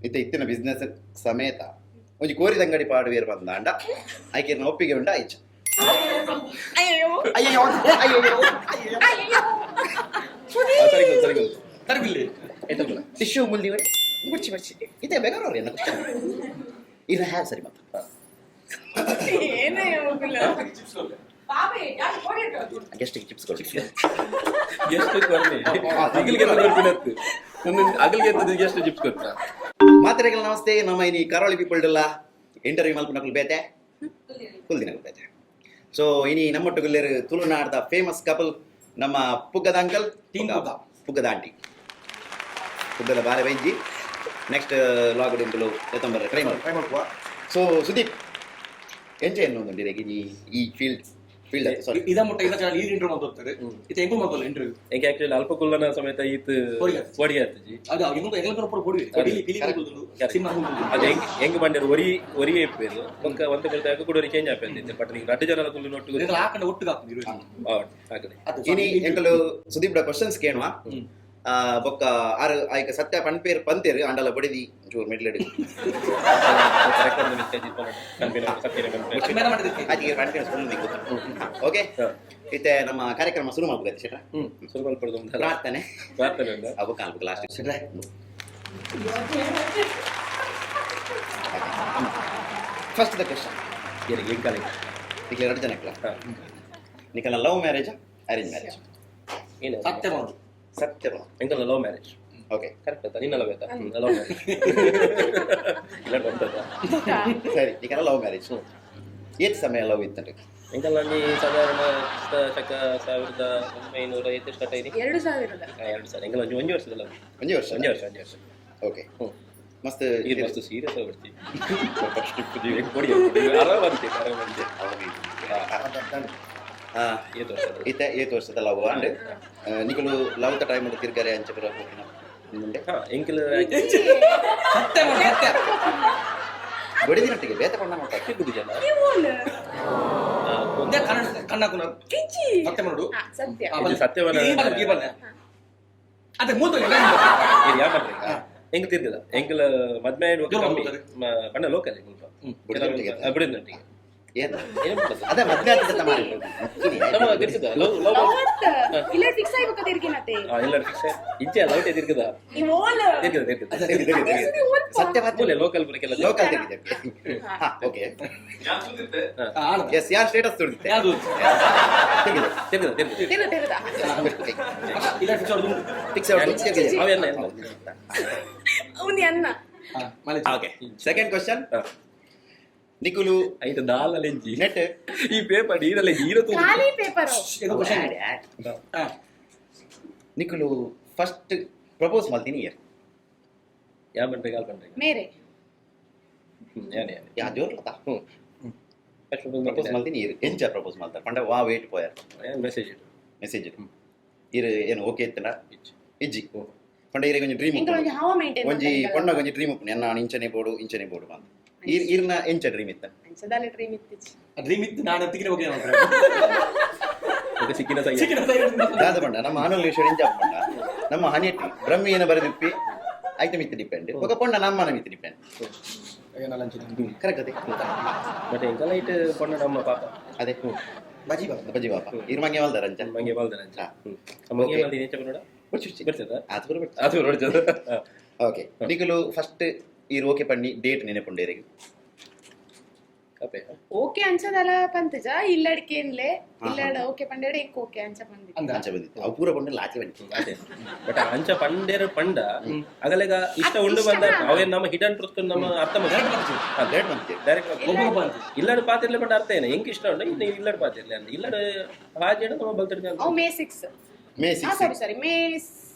ಇತ್ತೆ ಇತ್ತಿನ ಬಿಸ್ನೆಸ್ ಸಮೇತ ಒಂಜಿ ಕೋರಿದ ಅಂಗಡಿ ಪಾಡುವೇರು ಬಂದಾಂಡ ಐಕೇರ್ನ ಒಪ್ಪಿಗೆ ಉಂಡ ಆಯ್ಚ. ಅಯ್ಯೋ. ಅಯ್ಯಯ್ಯೋ, ಅಯ್ಯಯ್ಯೋ, ಅಯ್ಯಯ್ಯೋ. ಅಯ್ಯೋ. ಸರಿ ಸರಿ. ತರಬಿಲ್ಲಿ. ಆಯ್ತಲ್ಲ. ಟಿಶ್ಯೂ ಮುಲ್ದಿವರೆ. ಬುಚ್ಚಿ ಬುಚ್ಚಿ. ಇತ್ತೆ ಬೆಗರೋರು ಎನ್ನ ಕ್ವಶನ್ ಇದು ಹ್ಯಾವ್ ಸರಿ ಮತ್ತೆ. ಏನೇ ಹೋಗಿಲ್ಲ. ಗೆಸ್ಟ್ ಚಿಪ್ಸ್ ಕೊಡಿ. ಎಷ್ಟು ಕೊರ್ನಿ ಅಗಲ್ಗೆ ಎತ್ತ ಕೊರ್ಪಿನತ್ತು ಅಗಲ್ಗೆ ಎತ್ತದ ಎಷ್ಟು ಚಿಪ್ಸ್ ಕೊರ್ತ. ಮಾತ್ರೆಗಳ ನಮಸ್ತೆ. ನಮ್ಮ ಇನಿ ಕರಾವಳಿ ಪೀಪಲ್ ಡುಲ್ಲ ಇಂಟರ್ವ್ಯೂ ಮಲ್ಪನಕುಲು ಬೇತೆ ಫುಲ್ ದಿನಗಳು ಬೇತೆ. ಸೊ ಇನಿ ನಮ್ಮೊಟ್ಟುಗುಲ್ಲೇರು ತುಳುನಾಡ್ದ ಫೇಮಸ್ ಕಪಲ್ ನಮ್ಮ ಪುಗ್ಗದ ಅಂಕಲ್. Team ಪುಗ್ಗ. ಪುಗ್ಗದ ಆಂಟಿ, ಪುಗ್ಗದ ಬಾರೆ ಬೈಜಿ. ನೆಕ್ಸ್ಟ್ ಲಾಗ್ ಡಿಂಕುಲು ಎತ್ತಂಬರ ಟ್ರೈ ಮಾಡಿ. ಟ್ರೈ ಮಾಡ್ಕುವ. ಸೊ ಸುದೀಪ್, ಎಂಚ ಎನ್ನೊಂದು ಈ ಈ ಫೀಲ್ಡ್ ಫೀಲ್ಡ್ ಸಾರಿ. ಇದ ಮುಟ್ಟ ಇದ ಚಾನಲ್ ಈ ಇಂಟರ್ವ್ಯೂ ಮಾಡ್ತಾರೆ. ಇದು ಹೆಂಗೂ ಮಾಡ್ತಲ್ಲ ಇಂಟರ್ವ್ಯೂ. ಎಂಕೆ ಆಕ್ಚುಲಿ ಅಲ್ಪ ಕುಲ್ಲನ ಸಮೇತ ಈತ್ ಪೊಡಿ ಆತು. ಪೊಡಿ ಆತಜಿ. ಅದು ಎಂಗೂ ಎಂಗ್ಲ ಪೂರ ಪೊಡಿ ಪಿಲಿ ಪಿಲಿ ಸಿನಿಮಾ. ಅದು ಹೆಂಗ್ ಹೆಂಗ್ ಬಂಡೇರು ಒರಿ ಒರಿಯೇ ಇಪ್ಪೇರು ಬೊಕ್ಕ ಒಂತೆ ಕೊಡ್ತಾ ಕೂಡ ಒರಿ ಚೇಂಜ್ ಆಪೇರು. ಬಟ್ ನೀವು ರಡ್ಡು ಜನ ಕುಲ್ಲು ಒಟ್ಟು ಹಾಕಂಡ ಒಟ್ಟಿಗೆ ಹಾಕುದು. ಹಾಕದೆ. ಅದು ಇನಿ ಎಂಕಲು ಸುದೀಪ್ ಕ್ವಶನ್ಸ್ ಕೇಳುವ. ಬೊಕ್ಕ ಆರು ಆಯ್ಕ ಸತ್ಯ ಪನ್ಪೇರ್ ಪಂತೇರು ಅಂಡಲ ಬಡಿದಿ ಒಂಚೂರು ಮೆಡ್ಲೆಡ್. ರೆಕಾರ್ಡ್ ಮಿಸ್ಟೇಕ್ ಕನ್ಪಿನ ಸತ್ಯನೇ ಕನ್ಪಿನ. ಮೇನ ಮಾಡಿದ್ದಕ್ಕೆ. ಆಯ್ತು, ಪನ್ಪೇರ್ ಸುಳ್ಳು ಗೊತ್ತು. ಓಕೆ, ಇತ್ತೆ ನಮ್ಮ ಕಾರ್ಯಕ್ರಮ ಶುರು ಮಾಡ್ಬೇಕು ಶೆಟ್ರ. ಸುರು ಮಲ್ಪಡ್ದು ಉಂಟಲ್ಲ. ಪ್ರಾರ್ಥನೆ. ಪ್ರಾರ್ಥನೆ ಉಂಟಾ? ಅವು ಕಾಲ್ಬೇಕು ಲಾಸ್ಟ್ ಶೆಟ್ರೆ. First the question. ಏನಿಗೆ ಎಂಕಲೆ? ನಿಖಲ ಎರಡು ಜನಕ್ಕಲ್ಲ. ನಿಖಲ ಲವ್ ಮ್ಯಾರೇಜ್, ಅರೇಂಜ್ ಮ್ಯಾರೇಜ್? ಏನು? ಸತ್ಯ ಮಾಡುದು. ಸತ್ಯ. ಎಂಕಲ್ನ ಲವ್ ಮ್ಯಾರೇಜ್. ಓಕೆ. ಕರೆಕ್ಟ್ ಆಯ್ತಾ? ನಿನ್ನ ಲವ್ ಆಯ್ತಾ? ಲವ್ ಮ್ಯಾರೇಜ್ ಇಲ್ಲ ಬಂತದ. ಸರಿ, ನಿಖಲ ಲವ್ ಮ್ಯಾರೇಜ್. ಏತ್ ಸಮಯ ಲವ್ ಇತ್ತಂటే? ಎಂಕಲ್ನ ನೀ ಸಾಧಾರಣ ಕ್ರಿಸ್ತ ಶಕ 1900 ಏತ್ ಸ್ಟಾರ್ಟ್ ಆಯ್ತು? 2000ದ. 2000. ಎಂಕಲ್ ಒಂಜಿ ಒಂಜಿ ವರ್ಷದ ಲವ್. ಒಂಜಿ ವರ್ಷ? ಒಂಜಿ ವರ್ಷ, ಒಂಜಿ ವರ್ಷ. ಓಕೆ. ಮಸ್ತ್. ಇದು ಮಸ್ತ್ ಸೀರಿಯಸ್ ಆಗ್ಬಿಡ್ತಿ. ಕೊಡಿ ಆರಾಮ ಅಂತೆ, ಆರಾಮ ಅಂತೆ. ಏತ್ ವರ್ಷದ? ಇತ್ತ ಏತ್ ವರ್ಷದ ಲವ್ ಅಂಡ್ ನಿಕಲು ಲವ್ the time ತಿರ್ಗಾರೆ ಅಂಚೆ ಬರೋ ಮುಂದೆ? ಹಾ, ಎಂಕಲ್ ಸತ್ಯ ಮಾಡು ಸತ್ಯ. ಬಡಿದಿನಟ್ಟಿಗೆ ಬೇತ ಕೊಂಡ ಮಾಡ್ತಾರೆ. ತಿರ್ಗುದು ಜನ. ಒಂದೇ ಕನ್ನಡ ಕಣ್ಣಾಕುನ. ಕಿಚ್ಚಿ. ಸತ್ಯ ಮಾಡುದು. ಹಾ, ಸತ್ಯ. ಇದು ಸತ್ಯವನ್ನ- ಈ ಬಲ್ಲ, ಈ ಬಲ್ಲ. ಅದೇ ಮೂತು. ಇದು ಯಾವ ಮಾಡ್ರಿ ಎಂಕ್ ತಿರ್ಗದ ಎಂಕಲ್ ಮದ್ಮೆ ದೂರ ಕಮ್ಮಿ ಹೋಗ್ತಾರೆ. ಬಣ್ಣ ಲೋಕಲ್ ಮುಲ್ಪ. ಬುಡಿದಿನಟ್ಟಿಗೆ. ಬುಡಿದಿನಟ್ಟಿಗೆ. ಏನು? ಏನು ಮಾಡೋದು? ಅದೇ ಮದ್ವೆ ಆಗ್ತದೆ ಮಾಡಿ. ನಮ್ಮ ತಿರ್ಗದ ಲವ್ ಲವ್. ಲವ್ ಅತ್ತ. ಇಲ್ಲ, ಫಿಕ್ಸ್ ಆಗ್ಬೇಕ ತಿರ್ಗಿನತೆ. ಎಲ್ಲ ಫಿಕ್ಸ್ ಇಂಚೆ ಲವ್ ತಿರ್ಗದ. ಈ ಓಲ್. ತಿರ್ಗದ ತಿರ್ಗದ. ಸತ್ಯ. ಮೂಲೆ ಲೋಕಲ್ ಬರಕೆಲ್ಲ. ಲೋಕಲ್ ತೆಗಿದೆ. ಹಾ, ಓಕೆ. ಎಸ್, ಯಾರು ಸ್ಟೇಟಸ್ ತುಳಿದಿತ್ತೆ? ಯಾವುದು? ತೆಗಿದೆ. ತಿರ್ಗದ ತಿರ್ಗದ. ತಿರು ತಿರುದ. ಇಲ್ಲ, ಫಿಕ್ಸ್ ಮಾಡುದು. ಫಿಕ್ಸ್ ತೆಗಿದೆ. ಅವೆಲ್ಲ ಎಲ್ಲ. ಅವನಿ ಅನ್ನ. Okay, second question. ನಿಕುಲು ಐತ ದಾಲ ಲೆಂಜಿ. ನೆಟ್ ಈ ಪೇಪರ್ ಈರಲ್ಲ ಈರ ತೂ. ಖಾಲಿ ಪೇಪರ್. ನಿಕುಲು ಫಸ್ಟ್ ಪ್ರಪೋಸ್ ಮಾಡ್ತೀನಿ ಇಯರ್? ಯಾ ಬಂಡ್ರೆ ಕಾಲ್ ಬಂಡ್ರೆ? ಮೇರೆ. ಯಾನೆ ಯಾನೆ. ಯಾ ಜೋರ್ಲತಾ. ಫಸ್ಟ್ ಪ್ರಪೋಸ್ ಮಾಡ್ತೀನಿ ಇಯರ್ ಎಂಚ ಪ್ರಪೋಸ್ ಮಾಡ್ತಾರೆ ಪಂಡ ವಾ ವೇಟ್ ಪೋಯರ್? ಮೆಸೇಜ್. ಮೆಸೇಜ್. ಇರು ಏನು ಓಕೆ ಇತ್ತನ? ಇಜ್ಜಿ ಪಂಡ ಇರೆ ಒಂಜಿ ಡ್ರೀಮ್. ಎಂಕಲ್ ಒಂಜಿ ಹಾವ ಮೇಂಟೈನ್. ಒಂಜಿ ಪೊಣ್ಣ ಒಂಜಿ ಡ್ರೀಮ್ ಉಪ್ಪುಂಡು, ಎನ್ನ ಇಂಚನೆ ಬೋಡು ಇಂಚನೆ ಬೋಡು ಅಂತ. ಇರ್ ಇರ್ನ ಎಂಚ ಡ್ರೀಮ್ ಇತ್ತ? ಅಂಚದಾಲೆ ಡ್ರೀಮ್ ಇತ್ತಿಚ್ಚಿ. ಡ್ರೀಮ್ ಇತ್ತು, ನಾನು ತಿಕ್ಕಿನ ಹೋಗಿ. ಓಕೆ, ಸಿಕ್ಕಿನ ಸೈ. ಸಿಕ್ಕಿನ. ದಾದ ಪಂಡ ನಮ್ಮ ಆನುಲ್ ಎಂಚ ಪಂಡ ನಮ್ಮ ಹನಿಯಟ್ಟಿ ಬ್ರಹ್ಮಿಯನ ಬರೆದಿಪ್ಪಿ ಐಟಮ್ ಇತ್ತು ಡಿಪೆಂಡ್ ఒక ಪೊಣ್ಣ ನಮ್ಮ ಮಿತ್ತು ಡಿಪೆಂಡ್. ಕರೆಕ್ಟ್ ಅದೇ. ಬಟ್ ಎಂಕಲ್ ಐಟ್ ಪೊಣ್ಣ ನಮ್ಮ ಪಾಪ. ಅದೇ. ಬಜಿ ಬಾಪ. ಬಜ್ಜಿ ಬಾಪ ಇರ್ ಮಂಗೆ ವಾಲ್ದಾರ ಅಂಚ. ಮಂಗೆ ಬಾಲ್ದರ ಅಂಚ. ಮಂಗೆ ಬಾಲ್ದಿ ಎಂಚ ಬನ್ನೋಡ? ಬರ್ತದ. ಅದು ಕೂಡ ಬರ್ತದೆ. ಅದು ನೋಡ್ತದ. ಓಕೆ, ನಿಕುಲು ಫಸ್ಟ್ ಈರ್ ಓಕೆ ಪಣ್ಣಿ ಡೇಟ್ ನೆನಪುಂಡೇರಿಗೆ? ಕಪೆ. ಓಕೆ ಅಂಚದಲ ಪಂತಜ ಇಲ್ಲಡಿಕೇನ್ಲೆ ಇಲ್ಲಡ ಓಕೆ ಪಂಡೇಡ ಎಂಕ್ ಓಕೆ ಅಂಚ ಪಂದಿ. ಅಂಚ ಬಂದಿತ್ತು ಅವು ಪೂರ ಪಂಡ ಲಾಚೆ ಬಂದಿತ್ತು. ಅದೇ, ಬಟ್ ಅಂಚ ಪಂಡೇರ ಪಂಡ ಅಗಲೆಗ ಇಷ್ಟ ಉಂಡು ಬಂದ ಅವೇನ್ ನಮ್ಮ ಹಿಡನ್ ಟ್ರೂತ್ ನಮ್ಮ ಅರ್ಥ. ಡೇಟ್ ಬಂದಿತ್ತು. ಡೈರೆಕ್ಟ್. ಒಬ್ಬೊಬ್ಬ ಅಂತ. ಇಲ್ಲಡ ಪಾತಿರ್ಲೆ ಪಂಡ ಅರ್ಥ ಏನ? ಎಂಕ್ ಇಷ್ಟ ಉಂಡು ಇನ್ನು ಇಲ್ಲಡ ಪಾತಿರ್ಲೆ ಅಂದ ಇಲ್ಲಡ ಹಾಜೇಡ ನಮ್ಮ ಬಲ್ತಡ್ದೆ. ಅವು ಮೇ 6. ಮೇ ಹಾ. 6. ಸಾರಿ ಸಾರಿ, ಮೇ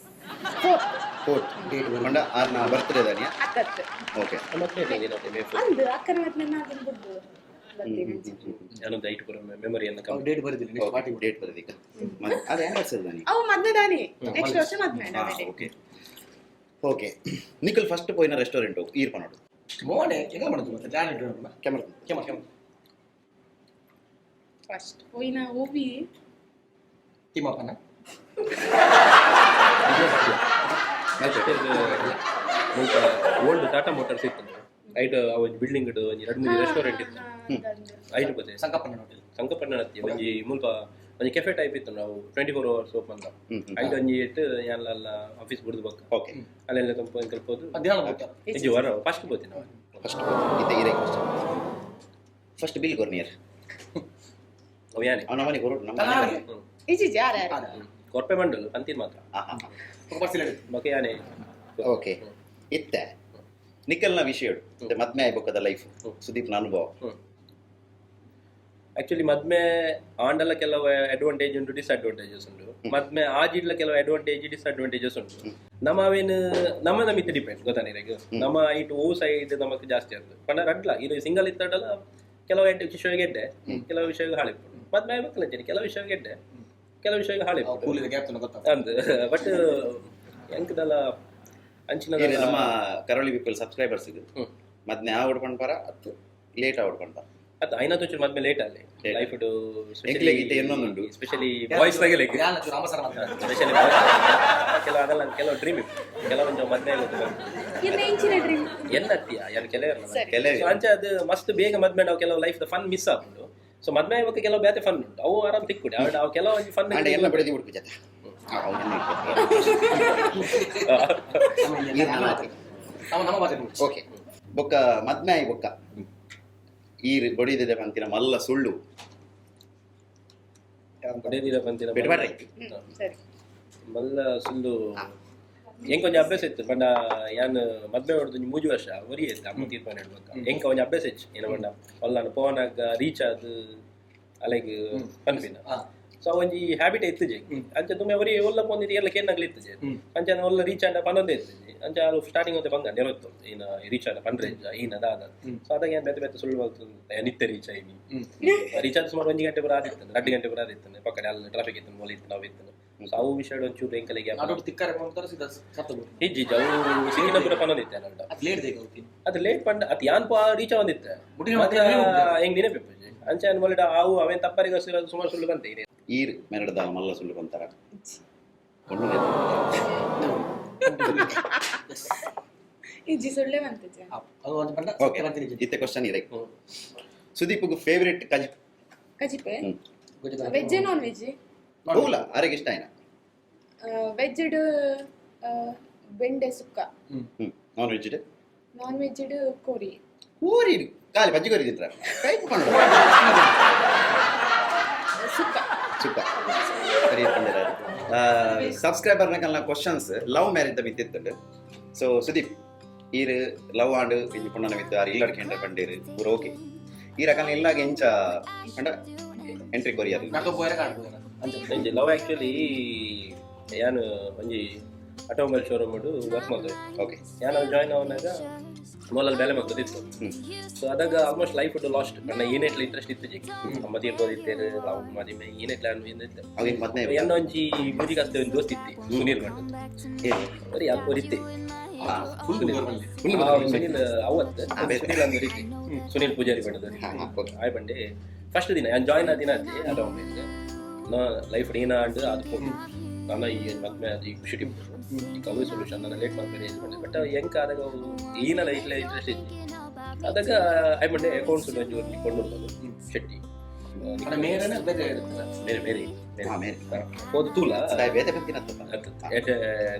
4. 4 ಡೇಟ್ ಪಂಡ ಆರ್ನ ಬರ್ತ್ಡೇ ದಾನಿಯ? ಅತ್ತತ್ತು. ಓಕೆ. ಮತ್ತೆ ಮೇ 4. ಅಂದು ಅಕ್ಕನ ಮತ್ತೆ ನಾನು ಬುಡ್ಡು ಬರ್ತೀನಿ ಅಂಚ. ನಾನೊಂದು ಐಟ್ ಪೂರ ಮೆಮೊರಿಯನ್ನು ಕಮ್ಮಿ. ಡೇಟ್ ಬರೆದಿಲ್ಲ ನೆಕ್ಸ್ಟ್ ಪಾರ್ಟಿ. ಡೇಟ್ ಬರೋದೀಗ ಅದೇ ಆನಿವರ್ಸರಿ ದಾನಿ? ಅವು ಮದ್ವೆ ದಾನಿ, ನೆಕ್ಸ್ಟ್ ವರ್ಷ ಮದ್ವೆ ನಾವೆಡೆ. ಓಕೆ ಓಕೆ, ನಿಖಲ್ ಫಸ್ಟ್ ಪೋಯಿನ ರೆಸ್ಟೋರೆಂಟ್ ಈರ್ ಪನೋಡು. ಮೋನೆ ಎಂಗ ಮಾಡುದು ಮತ್ತೆ ಜಾನ್ ಇಟ್ಟು. ಕ್ಯಾಮರಾ. Camera camera. ಫಸ್ಟ್ ಹೋಯಿನ ಓವಿ? ತಿಮ್ಮಪ್ಪನ. ಮುಲ್ಪ ಓಲ್ಡ್ ಟಾಟಾ ಮೋಟರ್ಸ್ ಇತ್ತು. ಐಟ್ ಒಂಜಿ ಬಿಲ್ಡಿಂಗ್ ಒಂಜಿ ರಡ್ಡ್ ಮೂಜಿ ರೆಸ್ಟೋರೆಂಟ್ ಇತ್ತು. ಐಟ್ ಪೋತೆ. ಸಂಕಪ್ಪನ ಹೋಟೆಲ್. ಸಂಕಪಣ್ಣ ಒಂಜಿ ಮುಲ್ಪ ಒಂಜಿ ಕೆಫೆ ಟೈಪ್ ಇತ್ತು. ನಾವು 24 ಅವರ್ಸ್ ಓಪನ್. ಹ್ಮ್ ಹ್ಮ್. ಐಟ್ ಒಂಜಿ ಇಟ್ಟು ಯಾನ್ಲ ಆಫೀಸ್ ಬಿಡ್ದು ಬೊಕ್ಕ ಅಲ್ಲೆಲ್ಲ ತಂಪು ಕಲ್ಪೋದು. ಮಧ್ಯಾಹ್ನ ಹೋಗ್ತಾರೆ. ಇಜ್ಜಿ, ವರ ಫಸ್ಟ್ ಪೋತಿ ನಾವು. ಫಸ್ಟ್ ಇತ್ತೆ ಇರೇ ಫಸ್ಟ್ ಬಿಲ್ ಕೊರ್ನಿಯರ್. ಅವು ಯಾನೆ. ಅವನ ಮನೆ ಕೊರಡು ನಮ್ಮ. ತಲಾಗೆ. ಇಜ್ಜಿ, ಯಾರು ಯಾರು? ಕೊರ್ಪೆ ಬಂಡಲ್ ಅಂತಿದ್ ಮಾತ್ರ. ಬೊಕ್ಕ ಯಾನೆ. ಓಕೆ, ಇತ್ತೆ ನಿಖಲ್ನ ವಿಷಯ ಇತ್ತೆ ಮದ್ಮೆ ಆಯ್ಬೊಕ್ಕದ ಲೈಫ್, ಸುದೀಪ್ನ ಅನುಭವ. ಆಕ್ಚುಲಿ ಮದ್ಮೆ ಆಂಡಲ ಕೆಲವು ಅಡ್ವಾಂಟೇಜ್ ಉಂಟು, ಡಿಸ್ಅಡ್ವಾಂಟೇಜಸ್ ಉಂಟು. ಮದ್ಮೆ ಆಜಿಡ್ಲ ಕೆಲವು ಅಡ್ವಾಂಟೇಜ್, ಡಿಸ್ಅಡ್ವಾಂಟೇಜಸ್ ಉಂಟು. ನಮ್ಮ ಅವೇನು ನಮ್ಮ ನಮಿತ್ ಡಿಪೆಂಡ್ ಗೊತ್ತಾ ನಿನಗೆ. ನಮ್ಮ ಇಟ್ಟು ಓ ಸೈಡ್ ನಮಕ್ ಜಾಸ್ತಿ ಆಗ್ತದೆ ಪಂಡ ರಡ್ಲ ಇದು ಸಿಂಗಲ್ ಇತ್ತಡಲ ಕೆಲವು ವಿಷಯ ಗೆಡ್ಡೆ, ಕೆಲವು ವಿಷಯ ಹಾಳಿಪ್ಪು. ಮದ್ಮೆ ಮಕ್ಕಳ ಕೆಲವು ವಿಷಯ ಗೆಡ್ಡೆ, ಕೆಲವು ವಿಷಯ ಹಾಳಿಪ್ಪು. ಕೂಲಿದ ಗ್ಯಾಪ್ ಗೊತ್ತಾಗ್ತದೆ. ಅಂದ್ ಬಟ್ ಎಂಕದಲ್ಲ ಅಂಚಿನ ಇದು ನಮ್ಮ ಕರಾವಳಿ ಪೀಪಲ್ ಸಬ್ಸ್ಕ್ರೈಬರ್ಸ್ ಇದು ಮದ್ಮೆ ಆವಡ್ ಪನ್ಪರ ಅತ್ತು ಲೇಟ್ ಆವಡ್ ಪನ್ಪರ? ಅದು ಐನಾ ತೊಚ್ಚು ಮದ್ಮೆ ಲೇಟ್ ಅಲ್ಲಿ Late. Life. ಎಂಕ್ಲೆಗ್ ಇತ್ತೆ ಎನ್ನೊಂದುಂಡು. ಸ್ಪೆಷಲಿ ಬಾಯ್ಸ್ ನಾಗೆ. ಯಾನ್ ಚೂರು ರಾಮ ಸರ್ ಮಾತಾಡ್ತಾರೆ. ಸ್ಪೆಷಲಿ ಕೆಲವು ಅದಲ್ಲ, ಕೆಲವು ಡ್ರೀಮ್ ಇತ್ತು, ಕೆಲವೊಂದು ಮದ್ವೆ ಆಗುತ್ತೆ. ಇನ್ನು ಇಂಚಿನ ಡ್ರೀಮ್? ಎನ್ನತ್ತಿಯ ಯಾರು ಕೆಲವರು. ಸರಿ. ಕೆಲವೇ. ಅಂಚೆ ಅದು ಮಸ್ತ್ ಬೇಗ ಮದ್ವೆ ನಾವು ಕೆಲವು ಲೈಫ್ ಫನ್ ಮಿಸ್ ಆಗುಂಡು. ಸೊ ಮದ್ವೆ ಆಗುವಾಗ ಕೆಲವು ಬೇತೆ ಫನ್ ಉಂಟು, ಅವು ಆರಾಮ್ ತಿಕ್ಕುಡಿ ಅವು ನಾವು ಕೆಲವು ಫನ್. ಅಂಡ ಎಲ್ಲ ಬಿಡದಿ ಹುಡುಕು ಜೊತೆ. ನಮ್ಮ ನಮ್ಮ ಮಾತಾಡ್ಬೋದು. ಓಕೆ, ಬೊಕ್ಕ ಮದ್ಮೆ ಆಯಿ ಬೊಕ್ಕ ಈ ಬಡಿದಿದೆ ಪಂತಿನ ಮಲ್ಲ ಸುಳ್ಳು? ಬಂತಿನ ಬಿಡ್ಬೇಡ್ರಿ. ಸರಿ. ಮಲ್ಲ ಸುಳ್ಳು ಎಂಕ್ ಒಂಜಿ ಅಭ್ಯಾಸ ಇತ್ತು ಪಂಡ ಯಾನ್ ಮದ್ವೆ ಹೊಡೆದು ಒಂಜಿ 3 ವರ್ಷ ಒರಿ ಇತ್ತು ಅಮ್ಮ ತೀರ್ಮಾನ ಇಡ್ಬೇಕು. ಎಂಕ ಒಂಜಿ ಅಭ್ಯಾಸ ಹೆಚ್ಚು ಏನ ಪಂಡ ಅಲ್ಲ ಪೋನಾಗ ರೀಚ್ ಆದ್ ಅಲೆಗ್ ಪನ್ಪಿನ. ಸೊ ಒಂಜಿ ಹ್ಯಾಬಿಟ್ ಇತ್ತುಜೆ. ಅಂಚ ತುಮೆ ಒರಿ ಒಲ್ಲ ಪೋಂದಿತ್ತು ಎಲ್ಲ ಕೇನಾಗ್ಲಿ ಇತ್ತುಜೆ. ಅಂಚ ಒಲ್ಲ ರೀಚ್ ಆಂಡ ಪನ್ನೊಂದೇ ಇತ್ತುಜೆ. ಅಂಚ ಅವು ಸ್ಟಾರ್ಟಿಂಗ್ ಅಂತ ಬಂದ ನೆರವತ್ತು ಈನ ರೀಚ್ ಆಂಡ ಪನ್ರೆ ಈನ ದಾದ. ಸೊ ಅದಾಗ ಏನ್ ಬೇತೆ ಬೇತೆ ಸುಳ್ಳು ಬರ್ತದೆ, ನಿತ್ಯ ರೀಚ್ ಆಯ್ನಿ. ರೀಚ್ ಆದ ಸುಮಾರು 1 ಗಂಟೆ ಬರ ಆದಿತ್ತು, 2 ಗಂಟೆ ಬರ ಆದಿತ್ತು. ಪಕ್ಕಡೆ ಅಲ್ಲಿ ಟ್ರಾಫಿಕ್ ಇತ್ತು, ಮೊಲ ಇತ್ತು, ನಾವು ಇತ್ತು. ಸೊ ಅವು ವಿಷಯ ಒಂಚೂರು ಎಂಕಲಿಗೆ ನಾಡೋಡು ತಿಕ್ಕಾರೆ ಹೋಗ್ತಾರೆ, ಸೀದಾ ಸತ್ತು ಬಿಡು. ಇಜ್ಜಿ ಇಜ್ಜಿ, ಅವು ಸಿಕ್ಕಿನ ಪೂರ ಪನ್ನೊಂದಿತ್ತೆ ಅಲ್ಲ. ಅದು ಲೇಟ್ ದೇಗ ಹೋಗ್ತೀನಿ. ಅದು ಲೇಟ್ ಪಂಡ ಅದು ಯಾನ್ ಪಾ ರೀಚ್ ಆವಂದಿತ್ತೆ. ಮುಟ್ಟಿನ ಮತ್ತೆ ಹೋಗ್ತಾರೆ. ಹೆಂಗ್ ನೆನಪಿಪ್ಪುಜಿ. ಅಂಚೆ ಅನ್ ಮೊಲಡ ಅವು ಅವೇನ್ ತಪ್ಪರಿಗೆ ಸುಮಾರು ಸುಳ್ಳು ಬಂತೆ. ಈರ್ ಮೆರಡ್ದ ಮಲ್ಲ ಸುಳ್ಳು ಪಂತರ? ಇಜ್ಜಿ, ಸುಳ್ಳೆ ಬಂತಜ. ಅದು ಒಂದು ಪಂಡ ಓಕೆ, ಇತ್ತೆ ಕ್ವಶನ್ ಇರೈ. ಸುದೀಪ್ಗೆ ಫೇವರೇಟ್ ಕಜ್? ಕಜಿಪೆ. Veg non veg? ಹೌಲ ಅರೆಗೆ ಇಷ್ಟ ಆಯ್ನ? ವೆಜ್ ಬೆಂಡೆ ಸುಕ್ಕ. Non veg? ನಾನ್ ವೆಜ್ ಕೋರಿ. ಕೋರಿ ಖಾಲಿ ಬಜ್ಜಿ ಕೋರಿ ತಿಂತ್ರ ಕೈ ಪಂಡ. ಸುಕ್ಕ. ಸುಕ್ಕ ಸರಿ. ಸಬ್ಸ್ಕ್ರೈಬರ್ ನಕಲ್ನ ಕ್ವಶನ್ಸ್ ಲವ್ ಮ್ಯಾರೇಜ್ the ಮಿತ್ತಿತ್ತುಂಡು. ಸೊ ಸುದೀಪ್ ಈರ್ ಲವ್ ಆಂಡ್ ಇಂಜಿ ಪೊಣ್ಣನ ಮಿತ್ತು ಆರ್ ಇಲ್ಲಡ್ ಕೇಂದ್ರ ಪಂಡೀರ್ ಪೂರ ಓಕೆ. ಈ ರಕಲ್ನ ಇಲ್ಲಾಗ ಎಂಚ ಪಂಡ ಎಂಟ್ರಿ ಕೊರಿಯರ್? ನಡ್ಕೊ ಪೋಯರ ಕಾಡ್ ಪೋಯರ ಅಂಚ. ಒಂಜಿ ಲವ್ ಆಕ್ಚುಲಿ ಯಾನ್ ಒಂಜಿ ಆಟೋಮೊಬೈಲ್ ಶೋರೂಮ್ ವರ್ಕ್ ಮಾಡ್ತೇವೆ. ಯಾನ್ ಜಾಯ್ನ್ ಆವನಾಗ ಮೊದಲು ಬೇಲೆ ಮಾಡ್ತದಿತ್ತು. ಸೊ ಅದಾಗ ಆಲ್ಮೋಸ್ಟ್ ಲೈಫ್ ಲಾಸ್ಟ್. ನನ್ನ ಏನೇಟ್ಲ ಇಂಟ್ರೆಸ್ಟ್ ಇತ್ತು ಜಿಗ್ ಅಮ್ಮ ತೀರ್ಬೋದಿತ್ತೇರು ಲವ್ ಮದಿಮೆ ಏನೇಟ್ಲ ಏನಿತ್ತು. ಅವಿನ ಮದ್ನೆ. ಎನ್ನ ಒಂಜಿ ಮ್ಯೂಸಿಕ್ ಅಷ್ಟೇ ಒಂದು ದೋಸ್ತ್ ಇತ್ತಿ ಸುನೀಲ್ ಮಂಟದ್ ಬರೀ ಅಲ್ಪ ಒರಿತ್ತೆ. ಫುಲ್ ಬಂದೆ. ಸುನೀಲ್ ಅವತ್ತು ಸುನೀಲ್ ಅಂದ್ರೆ ರೀತಿ ಸುನೀಲ್ ಪೂಜಾರಿ ಬಣ್ಣದ. ಹಾ, ಹಾ, okay. ಆಯ್ ಬಂಡೆ ಫಸ್ಟ್ ದಿನ ನಾನು ಜಾಯ್ನ್ ಆದ ದಿನ ಅದೇ ಆಟೋಮೊಬೈಲ್ ನಾ ಲೈಫ್ ಏನ ಅಂಡ್ ಅದು ಪೋಟು ನಾನು ಈ ಮದ್ಮೆ ಅದು ಈ ಖುಷಿ ಈ ಕವಿ ಸೊಲ್ಯೂಷನ್ ನಾನು ಲೇಟ್ ಮದ್ವೆ ಏಜ್ ಬಂಡೆ. ಬಟ್ ಹೆಂಗ್ ಆದಾಗ ಏನ ಲೈಫ್ಲೆ ಇಂಟ್ರೆಸ್ಟ್ ಇತ್ತು. ಅದಾಗ I ಬಂಡೆ ಅಕೌಂಟ್ಸ್ ಒಂಜಿ ಒಂಜಿ ಕೊಂಡು ಶೆಟ್ಟಿ. ಅಣ್ಣ ಮೇರನ ಬೇರೆ ಇರ್ತದೆ. ಬೇರೆ ಬೇರೆ. ಹಾ, ಮೇರೆ. ಹೋದ ತೂಲ. ದಾಯ ಬೇತೆ ಪಂತಿನ. ಎಟ್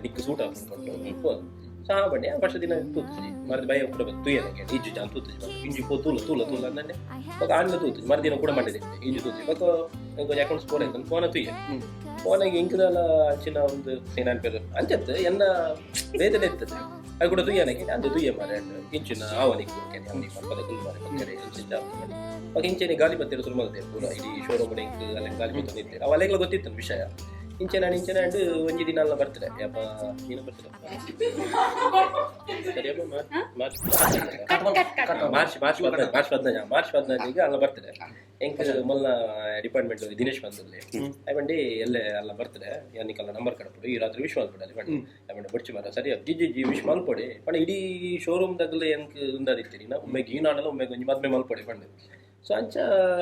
ನಿಕ್ಕು ಸೂಟ್ ಹಾಕೊಂಡು ಹೋದ. ಸೊ ಆ ಬಂಡೆ ಫಸ್ಟ್ ದಿನ ತೂತುಜಿ ಮರದ ಭಯ ಕೂಡ ಬಂತು ತುಯ್ಯನಕ್ಕೆ ಇಜ್ಜು ಜಾನ್ ತೂತುಜಿ ಇಂಜಿ ಪೋ ತೂಲ ತೂಲ ತೂಲ ಅಂದಂಡೆ. ಬೊಕ ಆಂಡ್ಲ ತೂತುಜಿ ಮರುದಿನ ಕೂಡ ಮಾಡಿದೆ ಇಂಜಿ ತೂತುಜಿ. ಬೊಕ ಒಂಜಿ ಅಕೌಂಟ್ಸ್ ಫೋನ್ ಆಯ್ತು, ಫೋನ ತುಯ್ಯ. ಫೋನಾಗ ಎಂಕದಲ ಅಂಚಿನ ಒಂದು ಏನಾನ್ಪೇರು ಅಂಚತ್ತು ಎನ್ನ ವೇದನೆ ಇರ್ತದೆ. ಅದು ಕೂಡ ತುಯ್ಯನಕ್ಕೆ ಅಂದು ತುಯ್ಯ ಮಾರೆ ಇಂಚಿನ ಆವನಿಗೆ ಅವನಿಗೆ ಪಕ್ಕದ ಕುಲ್ ಮಾರೆ ಪಕ್ಕಡೆ ಇಂಚಿನ ಬೊಕ ಇಂಚೆನೆ ಗಾಲಿ ಬತ್ತಿರ ಸುರು ಮಲ್ತೆ ಪೂರ ಇಡೀ ಶೋರೂಮ್ ಎಂಕ್ ಅಲ್ಲ ಗಾಲಿ ಬತ್ತ ನಿಂತೆ ಅವ ಅಲ್ಲೆಗ್ಲ ಗೊತ್ತಿತ್ತು ವಿಷಯ. ಇಂಚೆನ ಇಂಚೆನ ಅಂಡ್ ಒಂಜಿ ದಿನ ಅಲ್ಲ ಬರ್ತದೆ ಯಪ್ಪ ನೀನು ಬರ್ತದೆ ಸರಿಯಪ್ಪ March cut cut cut. March March 14, March 15, March 14ಗೆ ಅಲ್ಲ ಬರ್ತದೆ. ಎಂಕ್ ಮೊಲ್ಲ ಡಿಪಾರ್ಟ್ಮೆಂಟ್ ದಿನೇಶ್ ಬಂದಲ್ಲಿ I ಬಂಡಿ ಎಲ್ಲೇ ಅಲ್ಲ ಬರ್ತದೆ ಯಾನಿಕಲ್ಲ ನಂಬರ್ ಕಡಪಡು ಈ ರಾತ್ರಿ ವಿಶ್ ಮಲ್ಪಡಲಿ ಬಂಡಿ. I ಬಂಡೆ ಬಡ್ಚಿ ಮಾರ ಸರಿ ಜಿ ಜಿ ಜಿ ವಿಶ್ ಮಲ್ಪೊಡಿ ಪಂಡ ಇಡೀ ಶೋರೂಮ್ ದಗ್ಲೆ ಎಂಕ್ ಉಂದಾದಿತ್ತೀರಿ ನಾ ಒಮ್ಮೆಗೆ ಈ ನಾಡಲ್ಲ ಒಮ್ಮೆಗೆ ಒಂಜಿ ಮದ್ಮೆ ಮಲ್ಪೊಡಿ ಪಂಡೆ. ಸೊ ಅಂಚ